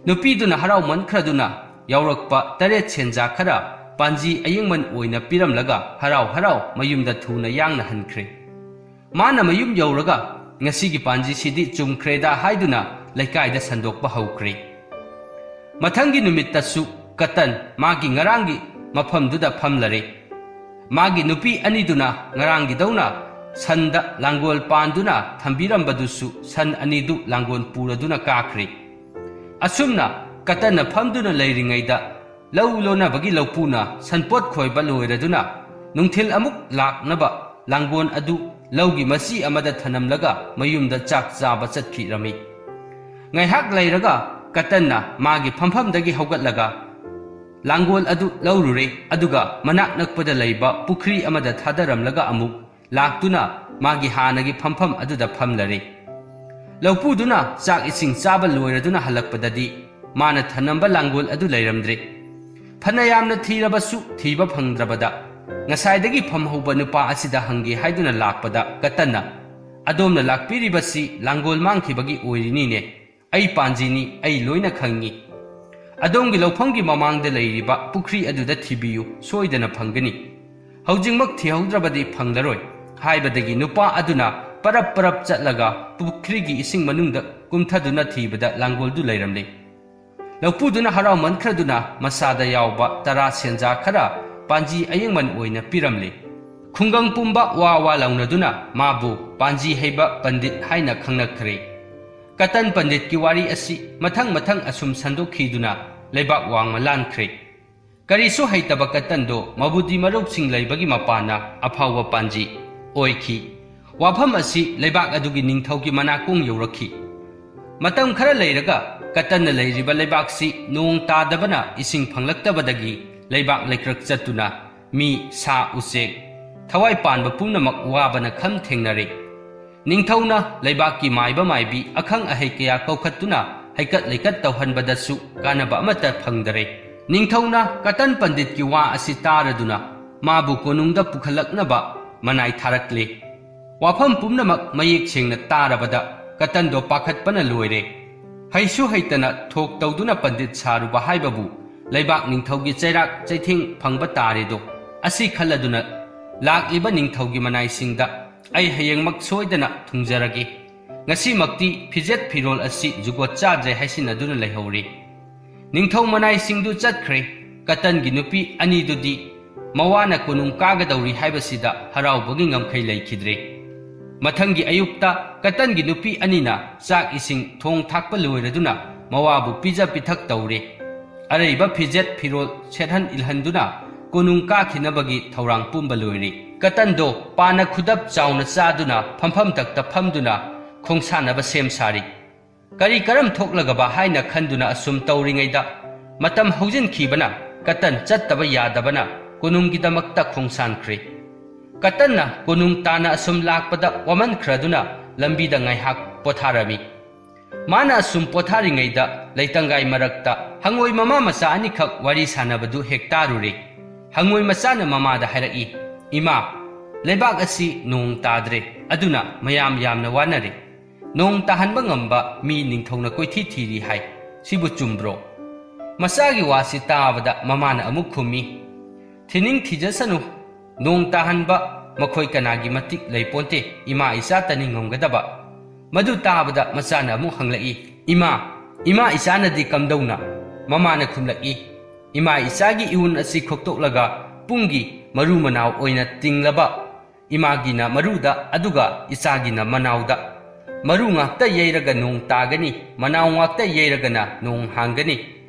ꯅꯨꯄꯤꯗꯨꯅ ꯍꯔꯥꯎꯃꯟꯈ꯭ꯔꯗꯨꯅ ꯌꯥꯎꯔꯛꯄ ꯇꯔꯦꯠ ꯁꯦꯟꯖꯥ ꯈꯔ ꯄꯥꯟꯖꯤ ꯑꯌꯦꯡꯃꯟ ꯑꯣꯏꯅ ꯄꯤꯔꯝꯂꯒ ꯍꯔꯥꯎ ꯍꯔꯥꯎ ꯃꯌꯨꯝꯗ ꯊꯨꯅ ꯌꯥꯡꯅ ꯍꯟꯈ꯭ꯔꯦ꯫ ꯃꯥꯅ ꯃꯌꯨꯝ ꯌꯧꯔꯒ "ꯉꯁꯤꯒꯤ ꯄꯥꯟꯖꯤꯁꯤꯗꯤ ꯆꯨꯝꯈ꯭ꯔꯦꯗ" ꯍꯥꯏꯗꯨꯅ ꯂꯩꯀꯥꯏꯗ ꯁꯟꯗꯣꯛꯄ ꯍꯧꯈ꯭ꯔꯦ꯫ ꯃꯊꯪꯒꯤ ꯅꯨꯃꯤꯠꯇꯁꯨ ꯀꯇꯟ ꯃꯥꯒꯤ ꯉꯔꯥꯡꯒꯤ ꯃꯐꯝꯗꯨꯗ ꯐꯝꯂꯔꯦ꯫ ꯃꯥꯒꯤ ꯅꯨꯄꯤ ꯑꯅꯤꯗꯨꯅ ꯉꯔꯥꯡꯒꯤꯗꯧꯅ ꯁꯟꯗ ꯂꯥꯡꯒꯣꯜ ꯄꯥꯟꯗꯨꯅ ꯊꯝꯕꯤꯔꯝꯕꯗꯨꯁꯨ ꯁꯟ ꯑꯅꯤꯗꯨ ꯂꯥꯡꯒꯣꯜ ꯄꯨꯔꯗꯨꯅ ꯀꯥꯈ꯭ꯔꯦ꯫ ꯑꯁꯨꯝꯅ ꯀꯇꯟꯅ ꯐꯝꯗꯨꯅ ꯂꯩꯔꯤꯉꯩꯗ ꯂꯧ ꯂꯣꯟꯅꯕꯒꯤ ꯂꯧꯄꯨꯅ ꯁꯟꯄꯣꯠ ꯈꯣꯏꯕ ꯂꯣꯏꯔꯗꯨꯅ ꯅꯨꯡꯊꯤꯜ ꯑꯃꯨꯛ ꯂꯥꯛꯅꯕ ꯂꯥꯡꯒꯣꯜ ꯑꯗꯨ ꯂꯧꯒꯤ ꯃꯆꯤ ꯑꯃꯗ ꯊꯅꯝꯂꯒ ꯃꯌꯨꯝꯗ ꯆꯥꯛ ꯆꯥꯕ ꯆꯠꯈꯤꯔꯝꯃꯤ꯫ ꯉꯥꯏꯍꯥꯛ ꯂꯩꯔꯒ ꯀꯇꯟꯅ ꯃꯥꯒꯤ ꯐꯝꯐꯝꯗꯒꯤ ꯍꯧꯒꯠꯂꯒ ꯂꯥꯡꯒꯣꯜ ꯑꯗꯨ ꯂꯧꯔꯨꯔꯦ, ꯑꯗꯨꯒ ꯃꯅꯥꯛ ꯅꯛꯄꯗ ꯂꯩꯕ ꯄꯨꯈ꯭ꯔꯤ ꯑꯃꯗ ꯊꯥꯗꯔꯝꯂꯒ ꯑꯃꯨꯛ ꯂꯥꯛꯇꯨꯅ ꯃꯥꯒꯤ ꯍꯥꯟꯅꯒꯤ ꯐꯝꯐꯝ ꯑꯗꯨꯗ ꯐꯝꯂꯔꯦ꯫ ꯂꯧꯄꯨꯗꯨꯅ ꯆꯥꯛ ꯏꯁꯤꯡ ꯆꯥꯕ ꯂꯣꯏꯔꯗꯨꯅ ꯍꯜꯂꯛꯄꯗꯗꯤ ꯃꯥꯅ ꯊꯅꯝꯕ ꯂꯥꯡꯒꯣꯜ ꯑꯗꯨ ꯂꯩꯔꯝꯗ꯭ꯔꯦ꯫ ꯐꯅ ꯌꯥꯝꯅ ꯊꯤꯔꯕꯁꯨ ꯊꯤꯕ ꯐꯪꯗ꯭ꯔꯕꯗ, ꯉꯁꯥꯏꯗꯒꯤ ꯐꯝꯍꯧꯕ ꯅꯨꯄꯥ ꯑꯁꯤꯗ ꯍꯪꯒꯦ ꯍꯥꯏꯗꯨꯅ ꯂꯥꯛꯄꯗ, ꯀꯇꯟꯅ, "ꯑꯗꯣꯝꯅ ꯂꯥꯛꯄꯤꯔꯤꯕꯁꯤ ꯂꯥꯡꯒꯣꯜ ꯃꯥꯡꯈꯤꯕꯒꯤ ꯑꯣꯏꯔꯤꯅꯤꯅꯦ꯫ ꯑꯩ ꯄꯥꯟꯖꯤꯅꯤ, ꯑꯩ ꯂꯣꯏꯅ ꯈꯪꯏ꯫ ꯑꯗꯣꯝꯒꯤ ꯂꯧꯐꯝꯒꯤ ꯃꯃꯥꯡꯗ ꯂꯩꯔꯤꯕ ꯄꯨꯈ꯭ꯔꯤ ꯑꯗꯨꯗ ꯊꯤꯕꯤꯌꯨ, ꯁꯣꯏꯗꯅ ꯐꯪꯒꯅꯤ꯫ ꯍꯧꯖꯤꯛꯃꯛ ꯊꯤꯍꯧꯗ꯭ꯔꯕꯗꯤ ꯐꯪꯂꯔꯣꯏ" ꯍꯥꯏꯕꯗꯒꯤ ꯅꯨꯄꯥ ꯑꯗꯨꯅ ꯄꯔꯞ ꯄꯔꯞ ꯆꯠꯂꯒ ꯄꯨꯈ꯭ꯔꯤꯒꯤ ꯏꯁꯤꯡ ꯃꯅꯨꯡꯗ ꯀꯨꯝꯊꯗꯨꯅ ꯊꯤꯕꯗ ꯂꯥꯡꯒꯣꯜꯗꯨ ꯂꯩꯔꯝꯂꯦ꯫ ꯂꯧꯄꯨꯗꯨꯅ ꯍꯔꯥꯎꯃꯟꯈ꯭ꯔꯗꯨꯅ ꯃꯁꯥꯗ ꯌꯥꯎꯕ ꯇꯔꯥ ꯁꯦꯟꯖꯥ ꯈꯔ ꯄꯥꯟꯖꯤ ꯑꯌꯦꯡꯃꯟ ꯑꯣꯏꯅ ꯄꯤꯔꯝꯂꯦ꯫ ꯈꯨꯡꯒꯪ ꯄꯨꯝꯕ ꯋꯥ ꯋꯥ ꯂꯥꯎꯅꯗꯨꯅ ꯃꯥꯕꯨ ꯄꯥꯟꯖꯤ ꯍꯩꯕ ꯄꯟꯗꯤꯠ ꯍꯥꯏꯅ ꯈꯪꯅꯈ꯭ꯔꯦ꯫ ꯀꯇꯟ ꯄꯟꯗꯤꯠꯀꯤ ꯋꯥꯔꯤ ꯑꯁꯤ ꯃꯊꯪ ꯃꯊꯪ ꯑꯁꯨꯝ ꯁꯟꯗꯣꯛꯈꯤꯗꯨꯅ ꯂꯩꯕꯥꯛ ꯋꯥꯡꯃ ꯂꯥꯟꯈ꯭ꯔꯦ꯫ ꯀꯔꯤꯁꯨ ꯍꯩꯇꯕ ꯀꯇꯟꯗꯣ ꯃꯕꯨꯗꯤ ꯃꯔꯨꯞꯁꯤꯡ ꯂꯩꯕꯒꯤ ꯃꯄꯥꯟꯅ ꯑꯐꯥꯎꯕ ꯄꯥꯟꯖꯤ ꯑꯣꯏꯈꯤ꯫ ꯋꯥꯐꯝ ꯑꯁꯤ ꯂꯩꯕꯥꯛ ꯑꯗꯨꯒꯤ ꯅꯤꯡꯊꯧꯒꯤ ꯃꯅꯥꯀꯣꯡ ꯌꯧꯔꯛꯈꯤ꯫ ꯃꯇꯝ ꯈꯔ ꯂꯩꯔꯒ ꯀꯇꯟꯅ ꯂꯩꯔꯤꯕ ꯂꯩꯕꯥꯛꯁꯤ ꯅꯣꯡ ꯇꯥꯗꯕꯅ ꯏꯁꯤꯡ ꯐꯪꯂꯛꯇꯕꯗꯒꯤ ꯂꯩꯕꯥꯛ ꯂꯩꯀ꯭ꯔꯛ ꯆꯠꯇꯨꯅ ꯃꯤ, ꯁꯥ, ꯎꯆꯦꯛ, ꯊꯋꯥꯏ ꯄꯥꯟꯕ ꯄꯨꯝꯅꯃꯛ ꯋꯥꯕꯅ ꯈꯝ ꯊꯦꯡꯅꯔꯦ꯫ ꯅꯤꯡꯊꯧꯅ ꯂꯩꯕꯥꯛꯀꯤ ꯃꯥꯏꯕ ꯃꯥꯏꯕꯤ, ꯑꯈꯪ ꯑꯍꯩ ꯀꯌꯥ ꯀꯧꯈꯠꯇꯨꯅ ꯍꯩꯀꯠ ꯂꯩꯀꯠ ꯇꯧꯍꯟꯕꯗꯁꯨ ꯀꯥꯟꯅꯕ ꯑꯃꯠꯇ ꯐꯪꯗꯔꯦ꯫ ꯅꯤꯡꯊꯧꯅ ꯀꯇꯟ ꯄꯟꯗꯤꯠꯀꯤ ꯋꯥ ꯑꯁꯤ ꯇꯥꯔꯗꯨꯅ ꯃꯥꯕꯨ ꯀꯣꯅꯨꯡꯗ ꯄꯨꯈꯠꯂꯛꯅꯕ ꯃꯅꯥꯏ ꯊꯥꯔꯛꯂꯦ꯫ ꯋꯥꯐꯝ ꯄꯨꯝꯅꯃꯛ ꯃꯌꯦꯛ ꯁꯦꯡꯅ ꯇꯥꯔꯕꯗ ꯀꯇꯟꯗꯣ ꯄꯥꯈꯠꯄꯅ ꯂꯣꯏꯔꯦ꯫ ꯍꯩꯁꯨ ꯍꯩꯇꯅ ꯊꯣꯛ ꯇꯧꯗꯨꯅ ꯄꯟꯗꯤꯠ ꯁꯥꯔꯨꯕ ꯍꯥꯏꯕꯕꯨ ꯂꯩꯕꯥꯛ ꯅꯤꯡꯊꯧꯒꯤ ꯆꯩꯔꯥꯛ ꯆꯩꯊꯦꯡ ꯐꯪꯕ ꯇꯥꯔꯦꯗꯣ꯫ ꯑꯁꯤ ꯈꯜꯂꯗꯨꯅ ꯂꯥꯛꯂꯤꯕ ꯅꯤꯡꯊꯧꯒꯤ ꯃꯅꯥꯏꯁꯤꯡꯗ ꯑꯩ ꯍꯌꯦꯡꯃꯛ ꯁꯣꯏꯗꯅ ꯊꯨꯡꯖꯔꯒꯦ꯫ ꯉꯁꯤꯃꯛꯇꯤ ꯐꯤꯖꯦꯠ ꯐꯤꯔꯣꯜ ꯑꯁꯤ ꯖꯨꯒꯣꯠ ꯆꯥꯗ꯭ꯔꯦ ꯍꯥꯏꯁꯤꯟꯅꯗꯨꯅ ꯂꯩꯍꯧꯔꯦ꯫ ꯅꯤꯡꯊꯧ ꯃꯅꯥꯏꯁꯤꯡꯗꯨ ꯆꯠꯈ꯭ꯔꯦ꯫ ꯀꯇꯟꯒꯤ ꯅꯨꯄꯤ ꯑꯅꯤꯗꯨꯗꯤ ꯃꯋꯥꯅ ꯀꯣꯅꯨꯡ ꯀꯥꯒꯗꯧꯔꯤ ꯍꯥꯏꯕꯁꯤꯗ ꯍꯔꯥꯎꯕꯒꯤ ꯉꯝꯈꯩ ꯂꯩꯈꯤꯗ꯭ꯔꯦ꯫ ꯃꯊꯪꯒꯤ ꯑꯌꯨꯛꯇ ꯀꯇꯟꯒꯤ ꯅꯨꯄꯤ ꯑꯅꯤꯅ ꯆꯥꯛ ꯏꯁꯤꯡ ꯊꯣꯡ ꯊꯥꯛꯄ ꯂꯣꯏꯔꯗꯨꯅ ꯃꯋꯥꯕꯨ ꯄꯤꯖ ꯄꯤꯊꯛ ꯇꯧꯔꯦ꯫ ꯑꯔꯩꯕ ꯐꯤꯖꯦꯠ ꯐꯤꯔꯣꯜ ꯁꯦꯠꯍꯟ ꯏꯜꯍꯟꯗꯨꯅ ꯀꯣꯅꯨꯡ ꯀꯥꯈꯤꯅꯕꯒꯤ ꯊꯧꯔꯥꯡ ꯄꯨꯝꯕ ꯂꯣꯏꯔꯦ꯫ ꯀꯇꯟꯗꯣ ꯄꯥꯅ ꯈꯨꯗꯞ ꯆꯥꯎꯅ ꯆꯥꯗꯨꯅ ꯐꯝꯐꯝ ꯇꯛꯇ ꯐꯝꯗꯨꯅ ꯈꯣꯡꯁꯥꯟꯅꯕ ꯁꯦꯝ ꯁꯥꯔꯤ꯫ ꯀꯔꯤ ꯀꯔꯝ ꯊꯣꯛꯂꯒꯕ ꯍꯥꯏꯅ ꯈꯟꯗꯨꯅ ꯑꯁꯨꯝ ꯇꯧꯔꯤꯉꯩꯗ ꯃꯇꯝ ꯍꯧꯖꯤꯟꯈꯤꯕꯅ ꯀꯇꯟ ꯆꯠꯇꯕ ꯌꯥꯗꯕꯅ ꯀꯣꯅꯨꯡꯒꯤꯗꯃꯛꯇ ꯈꯣꯡꯁꯥꯟꯈ꯭ꯔꯦ꯫ ꯀꯇꯟꯅ ꯀꯣꯅꯨꯡ ꯇꯥꯅ ꯑꯁꯨꯝ ꯂꯥꯛꯄꯗ ꯋꯥꯃꯟꯈ꯭ꯔꯗꯨꯅ ꯂꯝꯕꯤꯗ ꯉꯥꯏꯍꯥꯛ ꯄꯣꯊꯥꯔꯝꯃꯤ꯫ ꯃꯥꯅ ꯑꯁꯨꯝ ꯄꯣꯊꯥꯔꯤꯉꯩꯗ ꯂꯩꯇꯪꯒꯥꯏ ꯃꯔꯛꯇ ꯍꯪꯉꯣꯏ ꯃꯃꯥ ꯃꯆꯥ ꯑꯅꯤꯈꯛ ꯋꯥꯔꯤ ꯁꯥꯟꯅꯕꯗꯨ ꯍꯦꯛ ꯇꯥꯔꯨꯔꯦ꯫ ꯍꯪꯉꯣꯏ ꯃꯆꯥꯅ ꯃꯃꯥꯗ ꯍꯥꯏꯔꯛꯏ, "ꯏꯃꯥ, ꯂꯩꯕꯥꯛ ꯑꯁꯤ ꯅꯣꯡ ꯇꯥꯗ꯭ꯔꯦ, ꯑꯗꯨꯅ ꯃꯌꯥꯝ ꯌꯥꯝꯅ ꯋꯥꯅꯔꯦ꯫ ꯅꯣꯡ ꯇꯥꯍꯟꯕ ꯉꯝꯕ ꯃꯤ ꯅꯤꯡꯊꯧꯅ ꯀꯣꯏꯊꯤ ꯊꯤꯔꯤ ꯍꯥꯏ꯫ ꯁꯤꯕꯨ ꯆꯨꯝꯕ꯭ꯔꯣ?" ꯃꯆꯥꯒꯤ ꯋꯥꯁꯤ ꯇꯥꯕꯗ ꯃꯃꯥꯅ ꯑꯃꯨꯛ ꯈꯨꯝꯃꯤ, "ꯊꯤꯅꯤꯡ ꯊꯤꯖꯁꯅꯨ, ꯅꯣꯡ ꯇꯥꯍꯟꯕ ꯃꯈꯣꯏ ꯀꯅꯥꯒꯤ ꯃꯇꯤꯛ ꯂꯩꯄꯣꯟꯇꯦ, ꯏꯃꯥ ꯏꯆꯥꯇꯅꯤ ꯉꯝꯒꯗꯕ꯫" ꯃꯗꯨ ꯇꯥꯕꯗ ꯃꯆꯥꯅ ꯑꯃꯨꯛ ꯍꯪꯂꯛꯏ, "ꯏꯃꯥ, ꯏꯃꯥ ꯏꯆꯥꯅꯗꯤ ꯀꯝꯗꯧꯅ?" ꯃꯃꯥꯅ ꯈꯨꯝꯂꯛꯏ, "ꯏꯃꯥ ꯏꯆꯥꯒꯤ ꯏꯋꯨꯟ ꯑꯁꯤ ꯈꯣꯛꯇꯣꯛꯂꯒ ꯄꯨꯡꯒꯤ ꯃꯔꯨ ꯃꯅꯥꯎ ꯑꯣꯏꯅ ꯇꯤꯡꯂꯕ ꯏꯃꯥꯒꯤꯅ ꯃꯔꯨꯗ, ꯑꯗꯨꯒ ꯏꯆꯥꯒꯤꯅ ꯃꯅꯥꯎꯗ꯫ ꯃꯔꯨ ꯉꯥꯛꯇ ꯌꯩꯔꯒ ꯅꯣꯡ ꯇꯥꯒꯅꯤ, ꯃꯅꯥꯎ ꯉꯥꯛꯇ ꯌꯩꯔꯒꯅ ꯅꯣꯡ ꯍꯥꯡꯒꯅꯤ꯫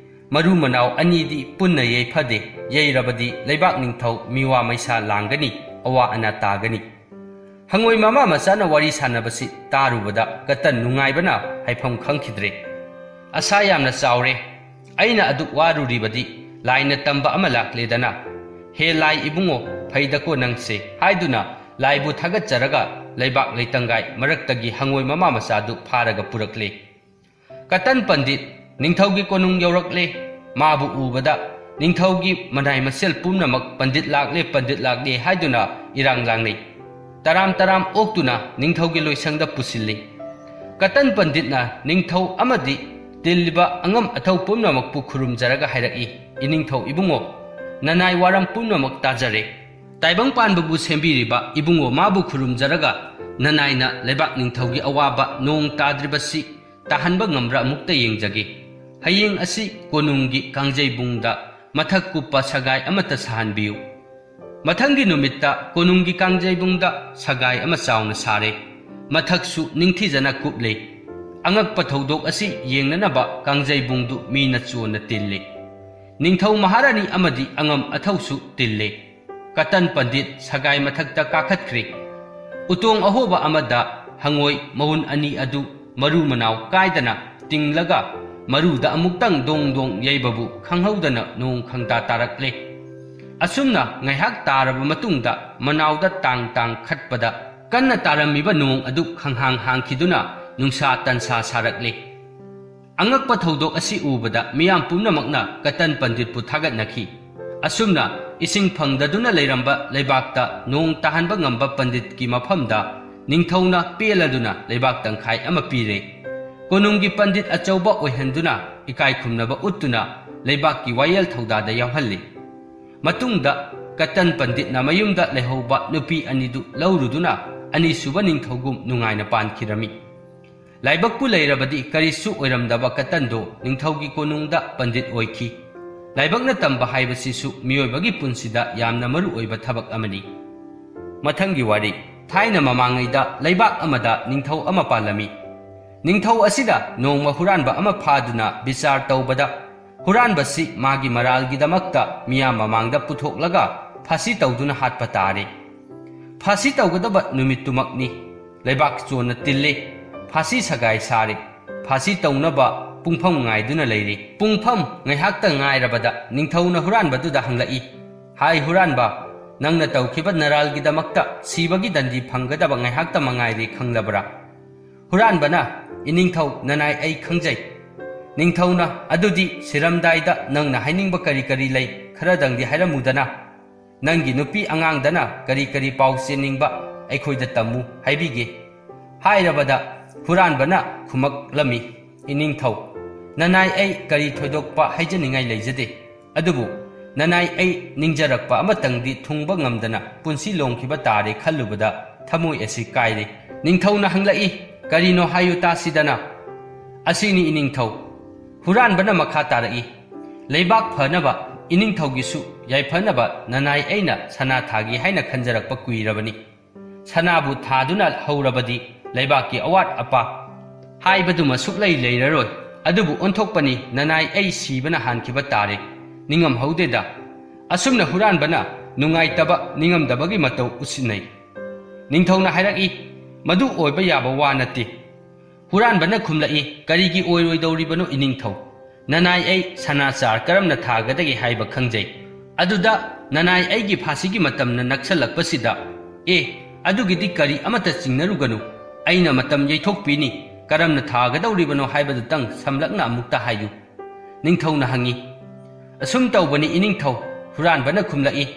ꯃꯔꯨ ꯃꯅꯥꯎ ꯑꯅꯤꯗꯤ ꯄꯨꯟꯅ ꯌꯩꯐꯗꯦ, ꯌꯩꯔꯕꯗꯤ ꯂꯩꯕꯥꯛ ꯅꯤꯡꯊꯧ ꯃꯤꯋꯥ ꯃꯩꯁꯥ ꯂꯥꯡꯒꯅꯤ, ꯑꯋꯥ ꯑꯅꯥ ꯇꯥꯒꯅꯤ꯫" ꯍꯪꯉꯣꯏ ꯃꯃꯥ ꯃꯆꯥꯅ ꯋꯥꯔꯤ ꯁꯥꯟꯅꯕꯁꯤ ꯇꯥꯔꯨꯕꯗ ꯀꯇꯟ ꯅꯨꯡꯉꯥꯏꯕꯅ ꯍꯥꯏꯐꯝ ꯈꯪꯈꯤꯗ꯭ꯔꯦ꯫ "ꯑꯁꯥ ꯌꯥꯝꯅ ꯆꯥꯎꯔꯦ꯫ ꯑꯩꯅ ꯑꯗꯨꯛ ꯋꯥꯔꯨꯔꯤꯕꯗꯤ ꯂꯥꯏꯅ ꯇꯝꯕ ꯑꯃ ꯂꯥꯛꯂꯦꯗꯅ꯫ ꯍꯦ ꯂꯥꯏ ꯏꯕꯨꯡꯉꯣ, ꯐꯩꯗꯀꯣ ꯅꯪꯁꯦ" ꯍꯥꯏꯗꯨꯅ ꯂꯥꯏꯕꯨ ꯊꯥꯒꯠꯆꯔꯒ ꯂꯩꯕꯥꯛ ꯂꯩꯇꯪꯒꯥꯏ ꯃꯔꯛꯇꯒꯤ ꯍꯪꯉꯣꯏ ꯃꯃꯥ ꯃꯆꯥꯗꯨ ꯐꯥꯔꯒ ꯄꯨꯔꯛꯂꯦ꯫ ꯀꯇꯟ ꯄꯟꯗꯤꯠ ꯅꯤꯡꯊꯧꯒꯤ ꯀꯣꯅꯨꯡ ꯌꯧꯔꯛꯂꯦ꯫ ꯃꯥꯕꯨ ꯎꯕꯗ ꯅꯤꯡꯊꯧꯒꯤ ꯃꯅꯥꯏ ꯃꯁꯦꯜ ꯄꯨꯝꯅꯃꯛ "ꯄꯟꯗꯤꯠ ꯂꯥꯛꯂꯦ, ꯄꯟꯗꯤꯠ ꯂꯥꯛꯂꯦ" ꯍꯥꯏꯗꯨꯅ ꯏꯔꯥꯡ ꯂꯥꯡꯅꯩ꯫ ꯇꯔꯥꯝ ꯇꯔꯥꯝ ꯑꯣꯛꯇꯨꯅ ꯅꯤꯡꯊꯧꯒꯤ ꯂꯣꯏꯁꯪꯗ ꯄꯨꯁꯤꯜꯂꯤ꯫ ꯀꯇꯟ ꯄꯟꯗꯤꯠꯅ ꯅꯤꯡꯊꯧ ꯑꯃꯗꯤ ꯇꯤꯜꯂꯤꯕ ꯑꯉꯝ ꯑꯊꯧ ꯄꯨꯝꯅꯃꯛꯄꯨ ꯈꯨꯔꯨꯝꯖꯔꯒ ꯍꯥꯏꯔꯛꯏ, "ꯏꯅꯤꯡꯊꯧ ꯏꯕꯨꯡꯉꯣ, ꯅꯅꯥꯏ ꯋꯥꯔꯝ ꯄꯨꯝꯅꯃꯛ ꯇꯥꯖꯔꯦ꯫ ꯇꯥꯏꯕꯪ ꯄꯥꯟꯕꯕꯨ ꯁꯦꯝꯕꯤꯔꯤꯕ ꯏꯕꯨꯡꯉꯣ ꯃꯥꯕꯨ ꯈꯨꯔꯨꯝꯖꯔꯒ ꯅꯅꯥꯏꯅ ꯂꯩꯕꯥꯛ ꯅꯤꯡꯊꯧꯒꯤ ꯑꯋꯥꯕ ꯅꯣꯡ ꯇꯥꯗ꯭ꯔꯤꯕꯁꯤ ꯇꯥꯍꯟꯕ ꯉꯝꯕ꯭ꯔꯥ ꯑꯃꯨꯛꯇ ꯌꯦꯡꯖꯒꯦ꯫ ꯍꯌꯦꯡ ꯑꯁꯤ ꯀꯣꯅꯨꯡꯒꯤ ꯀꯥꯡꯖꯩꯕꯨꯡꯗ ꯃꯊꯛ ꯀꯨꯞꯄ ꯁꯒꯥꯏ ꯑꯃꯠꯇ ꯁꯥꯍꯟꯕꯤꯌꯨ꯫" ꯃꯊꯪꯒꯤ ꯅꯨꯃꯤꯠꯇ ꯀꯣꯅꯨꯡꯒꯤ ꯀꯥꯡꯖꯩꯕꯨꯡꯗ ꯁꯒꯥꯏ ꯑꯃ ꯆꯥꯎꯅ ꯁꯥꯔꯦ꯫ ꯃꯊꯛꯁꯨ ꯅꯤꯡꯊꯤꯖꯅ ꯀꯨꯞꯂꯦ꯫ ꯑꯉꯛꯄ ꯊꯧꯗꯣꯛ ꯑꯁꯤ ꯌꯦꯡꯅꯅꯕ ꯀꯥꯡꯖꯩꯕꯨꯡꯗꯨ ꯃꯤꯅ ꯆꯣꯟꯅ ꯇꯤꯜꯂꯦ꯫ ꯅꯤꯡꯊꯧ ꯃꯍꯥꯔꯥꯅꯤ ꯑꯃꯗꯤ ꯑꯉꯝ ꯑꯊꯧꯁꯨ ꯇꯤꯜꯂꯦ꯫ ꯀꯇꯟ ꯄꯟꯗꯤꯠ ꯁꯒꯥꯏ ꯃꯊꯛꯇ ꯀꯥꯈꯠꯈ꯭ꯔꯦ꯫ ꯎꯇꯣꯡ ꯑꯍꯣꯕ ꯑꯃꯗ ꯍꯪꯉꯣꯏ ꯃꯍꯨꯟ ꯑꯅꯤ ꯑꯗꯨ ꯃꯔꯨ ꯃꯅꯥꯎ ꯀꯥꯏꯗꯅ ꯇꯤꯡꯂꯒ ꯃꯔꯨꯗ ꯑꯃꯨꯛꯇꯪ ꯗꯣꯡ ꯗꯣꯡ ꯌꯩꯕꯕꯨ ꯈꯪꯍꯧꯗꯅ ꯅꯣꯡ ꯈꯪꯇꯥ ꯇꯥꯔꯛꯂꯦ꯫ ꯑꯁꯨꯝꯅ ꯉꯥꯏꯍꯥꯛ ꯇꯥꯔꯕ ꯃꯇꯨꯡꯗ ꯃꯅꯥꯎꯗ ꯇꯥꯡ ꯇꯥꯡ ꯈꯠꯄꯗ ꯀꯟꯅ ꯇꯥꯔꯝꯃꯤꯕ ꯅꯣꯡ ꯑꯗꯨ ꯈꯪꯍꯥꯡ ꯍꯥꯡꯈꯤꯗꯨꯅ ꯅꯨꯡꯁꯥ ꯇꯟꯁꯥ ꯁꯥꯔꯛꯂꯦ꯫ ꯑꯉꯛꯄ ꯊꯧꯗꯣꯛ ꯑꯁꯤ ꯎꯕꯗ ꯃꯤꯌꯥꯝ ꯄꯨꯝꯅꯃꯛꯅ ꯀꯇꯟ ꯄꯟꯗꯤꯠꯄꯨ ꯊꯥꯒꯠꯅꯈꯤ꯫ ꯑꯁꯨꯝꯅ ꯏꯁꯤꯡ ꯐꯪꯗꯗꯨꯅ ꯂꯩꯔꯝꯕ ꯂꯩꯕꯥꯛꯇ ꯅꯣꯡ ꯇꯥꯍꯟꯕ ꯉꯝꯕ ꯄꯟꯗꯤꯠꯀꯤ ꯃꯐꯝꯗ ꯅꯤꯡꯊꯧꯅ ꯄꯦꯜꯂꯗꯨꯅ ꯂꯩꯕꯥꯛ ꯇꯪꯈꯥꯏ ꯑꯃ ꯄꯤꯔꯦ꯫ ꯀꯣꯅꯨꯡꯒꯤ ꯄꯟꯗꯤꯠ ꯑꯆꯧꯕ ꯑꯣꯏꯍꯟꯗꯨꯅ ꯏꯀꯥꯏ ꯈꯨꯝꯅꯕ ꯎꯠꯇꯨꯅ ꯂꯩꯕꯥꯛꯀꯤ ꯋꯥꯌꯦꯜ ꯊꯧꯗꯥꯗ ꯌꯥꯎꯍꯜꯂꯤ꯫ ꯃꯇꯨꯡꯗ ꯀꯇꯟ ꯄꯟꯗꯤꯠꯅ ꯃꯌꯨꯝꯗ ꯂꯩꯍꯧꯕ ꯅꯨꯄꯤ ꯑꯅꯤꯗꯨ ꯂꯧꯔꯨꯗꯨꯅ ꯑꯅꯤꯁꯨꯕ ꯅꯤꯡꯊꯧꯒꯨꯝ ꯅꯨꯡꯉꯥꯏꯅ ꯄꯥꯟꯈꯤꯔꯝꯃꯤ꯫ ꯂꯥꯏꯕꯛꯄꯨ ꯂꯩꯔꯕꯗꯤ ꯀꯔꯤꯁꯨ ꯑꯣꯏꯔꯝꯗꯕ ꯀꯇꯟꯗꯣ ꯅꯤꯡꯊꯧꯒꯤ ꯀꯣꯅꯨꯡꯗ ꯄꯟꯗꯤꯠ ꯑꯣꯏꯈꯤ꯫ ꯂꯥꯏꯕꯛꯅ ꯇꯝꯕ ꯍꯥꯏꯕꯁꯤꯁꯨ ꯃꯤꯑꯣꯏꯕꯒꯤ ꯄꯨꯟꯁꯤꯗ ꯌꯥꯝꯅ ꯃꯔꯨ ꯑꯣꯏꯕ ꯊꯕꯛ ꯑꯃꯅꯤ꯫ ꯃꯊꯪꯒꯤ ꯋꯥꯔꯤ꯫ ꯊꯥꯏꯅ ꯃꯃꯥꯡꯉꯩꯗ ꯂꯩꯕꯥꯛ ꯑꯃꯗ ꯅꯤꯡꯊꯧ ꯑꯃ ꯄꯥꯜꯂꯝꯃꯤ꯫ ꯅꯤꯡꯊꯧ ꯑꯁꯤꯗ ꯅꯣꯡꯃ ꯍꯨꯔꯥꯟꯕ ꯑꯃ ꯐꯥꯗꯨꯅ ꯕꯤꯆꯥꯔ ꯇꯧꯕꯗ, ꯍꯨꯔꯥꯟꯕꯁꯤ ꯃꯥꯒꯤ ꯃꯔꯥꯜꯒꯤꯗꯃꯛꯇ ꯃꯤꯌꯥꯝ ꯃꯃꯥꯡꯗ ꯄꯨꯊꯣꯛꯂꯒ ꯐꯥꯁꯤ ꯇꯧꯗꯨꯅ ꯍꯥꯠꯄ ꯇꯥꯔꯦ꯫ ꯐꯥꯁꯤ ꯇꯧꯒꯗꯕ ꯅꯨꯃꯤꯠꯇꯨꯃꯛꯅꯤ꯫ ꯂꯩꯕꯥꯛ ꯆꯣꯟꯅ ꯇꯤꯜꯂꯤ꯫ ꯐꯥꯁꯤ ꯁꯒꯥꯏ ꯁꯥꯔꯤ꯫ ꯐꯥꯁꯤ ꯇꯧꯅꯕ ꯄꯨꯡꯐꯝ ꯉꯥꯏꯗꯨꯅ ꯂꯩꯔꯤ꯫ ꯄꯨꯡꯐꯝ ꯉꯥꯏꯍꯥꯛꯇ ꯉꯥꯏꯔꯕꯗ ꯅꯤꯡꯊꯧꯅ ꯍꯨꯔꯥꯟꯕꯗꯨꯗ ꯍꯪꯂꯛꯏ, "ꯍꯥꯏ ꯍꯨꯔꯥꯟꯕ, ꯅꯪꯅ ꯇꯧꯈꯤꯕ ꯅꯔꯥꯜꯒꯤꯗꯃꯛꯇ ꯁꯤꯕꯒꯤ ꯗꯟꯗꯤ ꯐꯪꯒꯗꯕ ꯉꯥꯏꯍꯥꯛꯇ ꯃꯉꯥꯏꯔꯦ, ꯈꯪꯂꯕ꯭ꯔꯥ?" ꯍꯨꯔꯥꯟꯕꯅ, "ꯏꯅꯤꯡꯊꯧ, ꯅꯅꯥꯏ ꯑꯩ ꯈꯪꯖꯩ꯫" ꯅꯤꯡꯊꯧꯅ, "ꯑꯗꯨꯗꯤ ꯁꯤꯔꯝꯗꯥꯏꯗ ꯅꯪꯅ ꯍꯥꯏꯅꯤꯡꯕ ꯀꯔꯤ ꯀꯔꯤ ꯂꯩ, ꯈꯔꯗꯪꯗꯤ ꯍꯥꯏꯔꯝꯃꯨꯗꯅ꯫ ꯅꯪꯒꯤ ꯅꯨꯄꯤ ꯑꯉꯥꯡꯗꯅ ꯀꯔꯤ ꯀꯔꯤ ꯄꯥꯎ ꯆꯦꯟꯅꯤꯡꯕ ꯑꯩꯈꯣꯏꯗ ꯇꯝꯃꯨ ꯍꯥꯏꯕꯤꯒꯦ꯫" ꯍꯥꯏꯔꯕꯗ ꯍꯨꯔꯥꯟꯕꯅ ꯈꯨꯝꯃꯛꯂꯝꯃꯤ, "ꯏꯅꯤꯡꯊꯧ, ꯅꯅꯥꯏ ꯑꯩ ꯀꯔꯤ ꯊꯣꯏꯗꯣꯛꯄ ꯍꯥꯏꯖꯅꯤꯡꯉꯥꯏ ꯂꯩꯖꯗꯦ꯫ ꯑꯗꯨꯕꯨ ꯅꯅꯥꯏ ꯑꯩ ꯅꯤꯡꯖꯔꯛꯄ ꯑꯃꯇꯪꯗꯤ ꯊꯨꯡꯕ ꯉꯝꯗꯅ ꯄꯨꯟꯁꯤ ꯂꯣꯡꯈꯤꯕ ꯇꯥꯔꯦ ꯈꯜꯂꯨꯕꯗ ꯊꯃꯣꯏ ꯑꯁꯤ ꯀꯥꯏꯔꯦ꯫" ꯅꯤꯡꯊꯧꯅ ꯍꯪꯂꯛꯏ, "ꯀꯔꯤꯅꯣ ꯍꯥꯏꯌꯨ ꯇꯥꯁꯤꯗꯅ?" "ꯑꯁꯤꯅꯤ ꯏꯅꯤꯡꯊꯧ꯫" ꯍꯨꯔꯥꯟꯕꯅ ꯃꯈꯥ ꯇꯥꯔꯛꯏ, "ꯂꯩꯕꯥꯛ ꯐꯅꯕ, ꯏꯅꯤꯡꯊꯧꯒꯤꯁꯨ ꯌꯥꯏꯐꯅꯕ ꯅꯅꯥꯏ ꯑꯩꯅ ꯁꯅꯥ ꯊꯥꯒꯦ ꯍꯥꯏꯅ ꯈꯟꯖꯔꯛꯄ ꯀꯨꯏꯔꯕꯅꯤ꯫ ꯁꯅꯥꯕꯨ ꯊꯥꯗꯨꯅ ꯍꯧꯔꯕꯗꯤ ꯂꯩꯕꯥꯛꯀꯤ ꯑꯋꯥꯠ ꯑꯄꯥ ꯍꯥꯏꯕꯗꯨꯃ ꯁꯨꯛꯂꯩ ꯂꯩꯔꯔꯣꯏ꯫ ꯑꯗꯨꯕꯨ ꯑꯣꯟꯊꯣꯛꯄꯅꯤ, ꯅꯅꯥꯏ ꯑꯩ ꯁꯤꯕꯅ ꯍꯥꯟꯈꯤꯕ ꯇꯥꯔꯦ꯫ ꯅꯤꯡꯉꯝꯍꯧꯗꯦꯗ꯫" ꯑꯁꯨꯝꯅ ꯍꯨꯔꯥꯟꯕꯅ ꯅꯨꯡꯉꯥꯏꯇꯕ, ꯅꯤꯡꯉꯝꯗꯕꯒꯤ ꯃꯇꯧ ꯎꯠꯁꯤꯟꯅꯩ꯫ ꯅꯤꯡꯊꯧꯅ ꯍꯥꯏꯔꯛꯏ, "ꯃꯗꯨ ꯑꯣꯏꯕ ꯌꯥꯕ ꯋꯥ ꯅꯠꯇꯦ꯫" ꯍꯨꯔꯥꯟꯕꯅ ꯈꯨꯝꯂꯛꯏ, "ꯀꯔꯤꯒꯤ ꯑꯣꯏꯔꯣꯏꯗꯧꯔꯤꯕꯅꯣ ꯏꯅꯤꯡꯊꯧ? ꯅꯅꯥꯏ ꯑꯩ ꯁꯅꯥ ꯆꯥꯔ ꯀꯔꯝꯅ ꯊꯥꯒꯗꯒꯦ ꯍꯥꯏꯕ ꯈꯪꯖꯩ꯫" ꯑꯗꯨꯗ ꯅꯅꯥꯏ ꯑꯩꯒꯤ ꯐꯥꯁꯤꯒꯤ ꯃꯇꯝꯅ ꯅꯛꯁꯜꯂꯛꯄꯁꯤꯗ, "ꯑꯦ, ꯑꯗꯨꯒꯤꯗꯤ ꯀꯔꯤ ꯑꯃꯠꯇ ꯆꯤꯡꯅꯔꯨꯒꯅꯨ, ꯑꯩꯅ ꯃꯇꯝ ꯌꯩꯊꯣꯛꯄꯤꯅꯤ꯫ ꯀꯔꯝꯅ ꯊꯥꯒꯗꯧꯔꯤꯕꯅꯣ ꯍꯥꯏꯕꯗꯨꯇꯪ ꯁꯝꯂꯞꯅ ꯑꯃꯨꯛꯇ ꯍꯥꯏꯌꯨ꯫ ꯅꯤꯡꯊꯧꯅ ꯍꯪꯉꯤ꯫ ꯑꯁꯨꯝ ꯇꯧꯕꯅꯤ ꯏꯅꯤꯡꯊꯧ, ꯍꯨꯔꯥꯟꯕꯅ ꯈꯨꯝꯂꯛꯏ꯫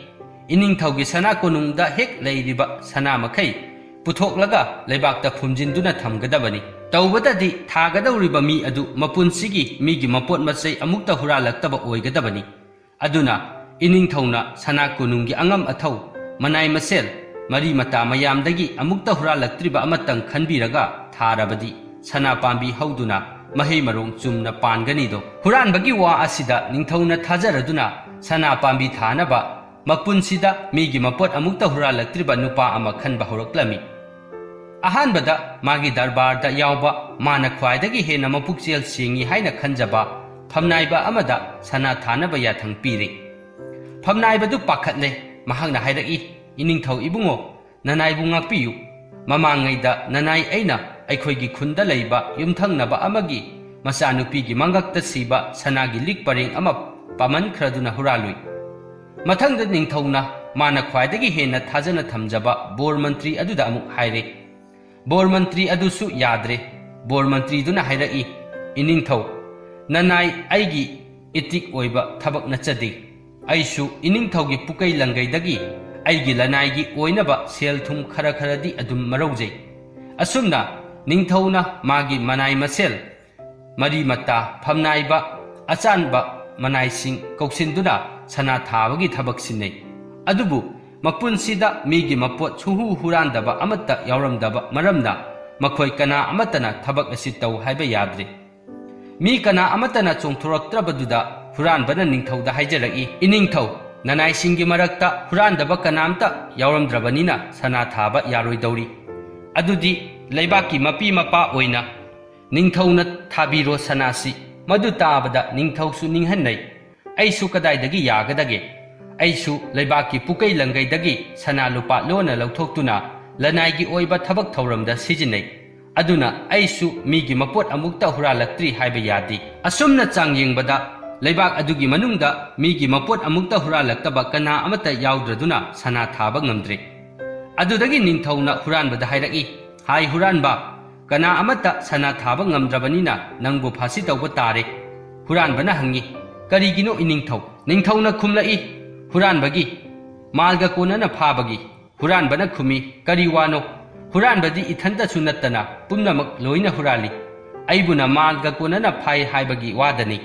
ꯏꯅꯤꯡꯊꯧꯒꯤ ꯁꯅꯥ ꯀꯣꯅꯨꯡꯗ ꯍꯦꯛ ꯂꯩꯔꯤꯕ ꯁꯅꯥ ꯃꯈꯩ ꯄꯨꯊꯣꯛꯂꯒ ꯂꯩꯕꯥꯛꯇ ꯐꯨꯝꯖꯤꯟꯗꯨꯅ ꯊꯝꯒꯗꯕꯅꯤ꯫ ꯇꯧꯕꯗꯗꯤ ꯊꯥꯒꯗꯧꯔꯤꯕ ꯃꯤ ꯑꯗꯨ ꯃꯄꯨꯟꯁꯤꯒꯤ ꯃꯤꯒꯤ ꯃꯄꯣꯠ ꯃꯆꯩ ꯑꯃꯨꯛꯇ ꯍꯨꯔꯥꯜꯂꯛꯇꯕ ꯑꯣꯏꯒꯗꯕꯅꯤ꯫ ꯑꯗꯨꯅ ꯏꯅꯤꯡꯊꯧꯅ ꯁꯅꯥ ꯀꯣꯅꯨꯡꯒꯤ ꯑꯉꯝ ꯑꯊꯧ, ꯃꯅꯥꯏ ꯃꯁꯦꯜ, ꯃꯔꯤ ꯃꯇꯥ ꯃꯌꯥꯝꯗꯒꯤ ꯑꯃꯨꯛꯇ ꯍꯨꯔꯥꯜꯂꯛꯇ꯭ꯔꯤꯕ ꯑꯃꯇꯪ ꯈꯟꯕꯤꯔꯒ ꯊꯥꯔꯕꯗꯤ ꯁꯅꯥ ꯄꯥꯝꯕꯤ ꯍꯧꯗꯨꯅ ꯃꯍꯩ ꯃꯔꯣꯡ ꯆꯨꯝꯅ ꯄꯥꯟꯒꯅꯤꯗꯣ꯫ ꯍꯨꯔꯥꯟꯕꯒꯤ ꯋꯥ ꯑꯁꯤꯗ ꯅꯤꯡꯊꯧꯅ ꯊꯥꯖꯔꯗꯨꯅ ꯁꯅꯥ ꯄꯥꯝꯕꯤ ꯊꯥꯅꯕ ꯃꯄꯨꯟꯁꯤꯗ ꯃꯤꯒꯤ ꯃꯄꯣꯠ ꯑꯃꯨꯛꯇ ꯍꯨꯔꯥꯜꯂꯛꯇ꯭ꯔꯤꯕ ꯅꯨꯄꯥ ꯑꯃ ꯈꯟꯕ ꯍꯧꯔꯛꯂꯝꯃꯤ꯫ ꯑꯍꯥꯟꯕꯗ ꯃꯥꯒꯤ ꯗꯔꯕꯥꯔꯗ ꯌꯥꯎꯕ ꯃꯥꯅ ꯈ꯭ꯋꯥꯏꯗꯒꯤ ꯍꯦꯟꯅ ꯃꯄꯨꯛꯆꯦꯜ ꯁꯦꯡꯉꯤ ꯍꯥꯏꯅ ꯈꯟꯖꯕ ꯐꯝꯅꯥꯏꯕ ꯑꯃꯗ ꯁꯅꯥ ꯊꯥꯅꯕ ꯌꯥꯊꯪ ꯄꯤꯔꯦ꯫ ꯐꯝꯅꯥꯏꯕꯗꯨ ꯄꯥꯈꯠꯂꯦ꯫ ꯃꯍꯥꯛꯅ ꯍꯥꯏꯔꯛꯏ, "ꯏꯅꯤꯡꯊꯧ ꯏꯕꯨꯡꯉꯣ, ꯅꯅꯥꯏꯕꯨ ꯉꯥꯛꯄꯤꯌꯨ꯫ ꯃꯃꯥꯡꯉꯩꯗ ꯅꯅꯥꯏ ꯑꯩꯅ ꯑꯩꯈꯣꯏꯒꯤ ꯈꯨꯟꯗ ꯂꯩꯕ ꯌꯨꯝꯊꯪꯅꯕ ꯑꯃꯒꯤ ꯃꯆꯥꯅꯨꯄꯤꯒꯤ ꯃꯉꯛꯇ ꯁꯤꯕ ꯁꯅꯥꯒꯤ ꯂꯤꯛ ꯄꯔꯦꯡ ꯑꯃ ꯄꯥꯃꯟꯈ꯭ꯔꯗꯨꯅ ꯍꯨꯔꯥꯜꯂꯨꯏ꯫ ꯃꯊꯪꯗ ꯅꯤꯡꯊꯧꯅ ꯃꯥꯅ ꯈ꯭ꯋꯥꯏꯗꯒꯤ ꯍꯦꯟꯅ ꯊꯥꯖꯅ ꯊꯝꯖꯕ ꯕꯣꯔ ꯃꯟꯇ꯭ꯔꯤ ꯑꯗꯨꯗ ꯑꯃꯨꯛ ꯍꯥꯏꯔꯦ꯫ ꯕꯣꯔ ꯃꯟꯇ꯭ꯔꯤ ꯑꯗꯨꯁꯨ ꯌꯥꯗ꯭ꯔꯦ꯫ ꯕꯣꯔ ꯃꯟꯇ꯭ꯔꯤꯗꯨꯅ ꯍꯥꯏꯔꯛꯏ, "ꯏꯅꯤꯡꯊꯧ, ꯅꯅꯥꯏ ꯑꯩꯒꯤ ꯏꯇꯤꯛ ꯑꯣꯏꯕ ꯊꯕꯛ ꯅꯠꯆꯗꯦ꯫ ꯑꯩꯁꯨ ꯏꯅꯤꯡꯊꯧꯒꯤ ꯄꯨꯀꯩ ꯂꯪꯒꯩꯗꯒꯤ ꯑꯩꯒꯤ ꯂꯅꯥꯏꯒꯤ ꯑꯣꯏꯅꯕ ꯁꯦꯜ ꯊꯨꯝ ꯈꯔ ꯈꯔꯗꯤ ꯑꯗꯨꯝ ꯃꯔꯧꯖꯩ꯫" ꯑꯁꯨꯝꯅ ꯅꯤꯡꯊꯧꯅ ꯃꯥꯒꯤ ꯃꯅꯥꯏ ꯃꯁꯦꯜ, ꯃꯔꯤ ꯃꯇꯥ, ꯐꯝꯅꯥꯏꯕ, ꯑꯆꯥꯟꯕ ꯃꯅꯥꯏꯁꯤꯡ ꯀꯧꯁꯤꯟꯗꯨꯅ ꯁꯅꯥ ꯊꯥꯕꯒꯤ ꯊꯕꯛ ꯁꯤꯟꯅꯩ꯫ ꯑꯗꯨꯕꯨ ꯃꯄꯨꯟꯁꯤꯗ ꯃꯤꯒꯤ ꯃꯄꯣꯠ ꯁꯨꯍꯨ ꯍꯨꯔꯥꯟꯗꯕ ꯑꯃꯠꯇ ꯌꯥꯎꯔꯝꯗꯕ ꯃꯔꯝꯅ ꯃꯈꯣꯏ ꯀꯅꯥ ꯑꯃꯠꯇꯅ ꯊꯕꯛ ꯑꯁꯤ ꯇꯧ ꯍꯥꯏꯕ ꯌꯥꯗ꯭ꯔꯦ꯫ ꯃꯤ ꯀꯅꯥ ꯑꯃꯠꯇꯅ ꯆꯣꯡꯊꯣꯔꯛꯇ꯭ꯔꯕꯗꯨꯗ ꯍꯨꯔꯥꯟꯕꯅ ꯅꯤꯡꯊꯧꯗ ꯍꯥꯏꯖꯔꯛꯏ, "ꯏꯅꯤꯡꯊꯧ, ꯅꯅꯥꯏꯁꯤꯡꯒꯤ ꯃꯔꯛꯇ ꯍꯨꯔꯥꯟꯗꯕ ꯀꯅꯥꯝꯇ ꯌꯥꯎꯔꯝꯗ꯭ꯔꯕꯅꯤꯅ ꯁꯅꯥ ꯊꯥꯕ ꯌꯥꯔꯣꯏꯗꯧꯔꯤ꯫ ꯑꯗꯨꯗꯤ ꯂꯩꯕꯥꯛꯀꯤ ꯃꯄꯤ ꯃꯄꯥ ꯑꯣꯏꯅ ꯅꯤꯡꯊꯧꯅ ꯊꯥꯕꯤꯔꯣ ꯁꯅꯥꯁꯤ꯫" ꯃꯗꯨ ꯇꯥꯕꯗ ꯅꯤꯡꯊꯧꯁꯨ ꯅꯤꯡꯍꯟꯅꯩ꯫ "ꯑꯩꯁꯨ ꯀꯗꯥꯏꯗꯒꯤ ꯌꯥꯒꯗꯒꯦ? ꯑꯩꯁꯨ ꯂꯩꯕꯥꯛꯀꯤ ꯄꯨꯀꯩ ꯂꯪꯒꯩꯗꯒꯤ ꯁꯅꯥ ꯂꯨꯄꯥ ꯂꯣꯟꯅ ꯂꯧꯊꯣꯛꯇꯨꯅ ꯂꯅꯥꯏꯒꯤ ꯑꯣꯏꯕ ꯊꯕꯛ ꯊꯧꯔꯝꯗ ꯁꯤꯖꯤꯟꯅꯩ꯫ ꯑꯗꯨꯅ ꯑꯩꯁꯨ ꯃꯤꯒꯤ ꯃꯄꯣꯠ ꯑꯃꯨꯛꯇ ꯍꯨꯔꯥꯜꯂꯛꯇ꯭ꯔꯤ ꯍꯥꯏꯕ ꯌꯥꯗꯦ꯫" ꯑꯁꯨꯝꯅ ꯆꯥꯡ ꯌꯦꯡꯕꯗ ꯂꯩꯕꯥꯛ ꯑꯗꯨꯒꯤ ꯃꯅꯨꯡꯗ ꯃꯤꯒꯤ ꯃꯄꯣꯠ ꯑꯃꯨꯛꯇ ꯍꯨꯔꯥꯜꯂꯛꯇꯕ ꯀꯅꯥ ꯑꯃꯠꯇ ꯌꯥꯎꯗ꯭ꯔꯗꯨꯅ ꯁꯅꯥ ꯊꯥꯕ ꯉꯝꯗ꯭ꯔꯦ꯫ ꯑꯗꯨꯗꯒꯤ ꯅꯤꯡꯊꯧꯅ ꯍꯨꯔꯥꯟꯕꯗ ꯍꯥꯏꯔꯛꯏ, "ꯍꯥꯏ ꯍꯨꯔꯥꯟꯕ, "ꯀꯅꯥ ꯑꯃꯠꯇ ꯁꯅꯥ ꯊꯥꯕ ꯉꯝꯗ꯭ꯔꯕꯅꯤꯅ ꯅꯪꯕꯨ ꯐꯥꯁꯤ ꯇꯧꯕ ꯇꯥꯔꯦ"꯫ ꯍꯨꯔꯥꯟꯕꯅ ꯍꯪꯉꯤ, "ꯀꯔꯤꯒꯤꯅꯣ ꯏꯅꯤꯡꯊꯧ?" ꯅꯤꯡꯊꯧꯅ ꯈꯨꯝꯂꯛꯏ, "ꯍꯨꯔꯥꯟꯕꯒꯤ ꯃꯥꯜꯒ ꯀꯣꯟꯅꯅ ꯐꯥꯕꯒꯤ"꯫ ꯍꯨꯔꯥꯟꯕꯅ ꯈꯨꯝꯃꯤ, "ꯀꯔꯤ ꯋꯥꯅꯣ? ꯍꯨꯔꯥꯟꯕꯗꯤ ꯏꯊꯟꯇꯁꯨ ꯅꯠꯇꯅ ꯄꯨꯝꯅꯃꯛ ꯂꯣꯏꯅ ꯍꯨꯔꯥꯜꯂꯤ꯫ ꯑꯩꯕꯨꯅ ꯃꯥꯜꯒ ꯀꯣꯟꯅꯅ ꯐꯥꯏ ꯍꯥꯏꯕꯒꯤ ꯋꯥꯗꯅꯤ"꯫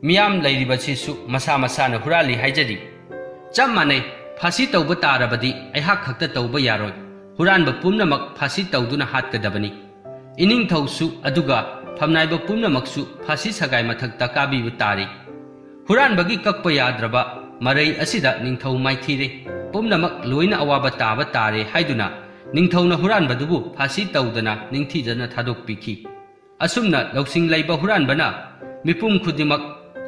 ꯃꯤꯌꯥꯝ ꯂꯩꯔꯤꯕꯁꯤꯁꯨ ꯃꯁꯥ ꯃꯁꯥꯅ ꯍꯨꯔꯥꯜꯂꯤ ꯍꯥꯏꯖꯔꯤ꯫ ꯆꯞ ꯃꯥꯟꯅꯩ, ꯐꯥꯁꯤ ꯇꯧꯕ ꯇꯥꯔꯕꯗꯤ ꯑꯩꯍꯥꯛ ꯈꯛꯇ ꯇꯧꯕ ꯌꯥꯔꯣꯏ꯫ ꯍꯨꯔꯥꯟꯕ ꯄꯨꯝꯅꯃꯛ ꯐꯥꯁꯤ ꯇꯧꯗꯨꯅ ꯍꯥꯠꯀꯗꯕꯅꯤ꯫ ꯏꯅꯤꯡꯊꯧꯁꯨ ꯑꯗꯨꯒ ꯐꯝꯅꯥꯏꯕ ꯄꯨꯝꯅꯃꯛꯁꯨ ꯐꯥꯁꯤ ꯁꯒꯥꯏ ꯃꯊꯛꯇ ꯀꯥꯕꯤꯕ ꯇꯥꯔꯤ꯫ ꯍꯨꯔꯥꯟꯕꯒꯤ ꯀꯛꯄ ꯌꯥꯗ꯭ꯔꯕ ꯃꯔꯩ ꯑꯁꯤꯗ ꯅꯤꯡꯊꯧ ꯃꯥꯏꯊꯤꯔꯦ꯫ ꯄꯨꯝꯅꯃꯛ ꯂꯣꯏꯅ ꯑꯋꯥꯕ ꯇꯥꯕ ꯇꯥꯔꯦ ꯍꯥꯏꯗꯨꯅ ꯅꯤꯡꯊꯧꯅ ꯍꯨꯔꯥꯟꯕꯗꯨꯕꯨ ꯐꯥꯁꯤ ꯇꯧꯗꯅ ꯅꯤꯡꯊꯤꯖꯅ ꯊꯥꯗꯣꯛꯄꯤꯈꯤ꯫ ꯑꯁꯨꯝꯅ ꯂꯧꯁꯤꯡ ꯂꯩꯕ ꯍꯨꯔꯥꯟꯕꯅ ꯃꯤꯄꯨꯝ ꯈꯨꯗꯤꯡꯃꯛ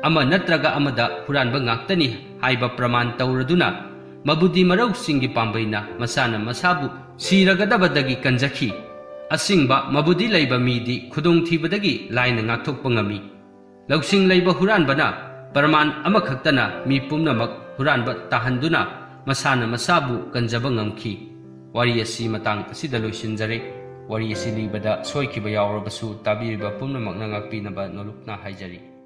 ꯑꯃ ꯅꯠꯇ꯭ꯔꯒ ꯑꯃꯗ ꯍꯨꯔꯥꯟꯕ ꯉꯥꯛꯇꯅꯤ ꯍꯥꯏꯕ ꯄ꯭ꯔꯃꯥꯟ ꯇꯧꯔꯗꯨꯅ ꯃꯕꯨꯗꯤ ꯃꯔꯧꯁꯤꯡꯒꯤ ꯄꯥꯝꯕꯩꯅ ꯃꯁꯥꯅ ꯃꯁꯥꯕꯨ ꯁꯤꯔꯒꯗꯕꯗꯒꯤ ꯀꯟꯖꯈꯤ꯫ ꯑꯁꯤꯡꯕ ꯃꯕꯨꯗꯤ ꯂꯩꯕ ꯃꯤꯗꯤ ꯈꯨꯗꯣꯡꯊꯤꯕꯗꯒꯤ ꯂꯥꯏꯅ ꯉꯥꯛꯊꯣꯛꯄ ꯉꯝꯃꯤ꯫ ꯂꯧꯁꯤꯡ ꯂꯩꯕ ꯍꯨꯔꯥꯟꯕꯅ ꯄ꯭ꯔꯃꯥꯟ ꯑꯃꯈꯛꯇꯅ ꯃꯤ ꯄꯨꯝꯅꯃꯛ ꯍꯨꯔꯥꯟꯕ ꯇꯥꯍꯟꯗꯨꯅ ꯃꯁꯥꯅ ꯃꯁꯥꯕꯨ ꯀꯟꯖꯕ ꯉꯝꯈꯤ꯫ ꯋꯥꯔꯤ ꯑꯁꯤ ꯃꯇꯥꯡ ꯑꯁꯤꯗ ꯂꯣꯏꯁꯤꯟꯖꯔꯦ꯫ ꯋꯥꯔꯤ ꯑꯁꯤ ꯂꯤꯕꯗ ꯁꯣꯏꯈꯤꯕ ꯌꯥꯎꯔꯕꯁꯨ ꯇꯥꯕꯤꯔꯤꯕ ꯄꯨꯝꯅꯃꯛꯅ ꯉꯥꯛꯄꯤꯅꯕ ꯅꯣꯂꯨꯛꯅ ꯍꯥꯏꯖꯔꯤ꯫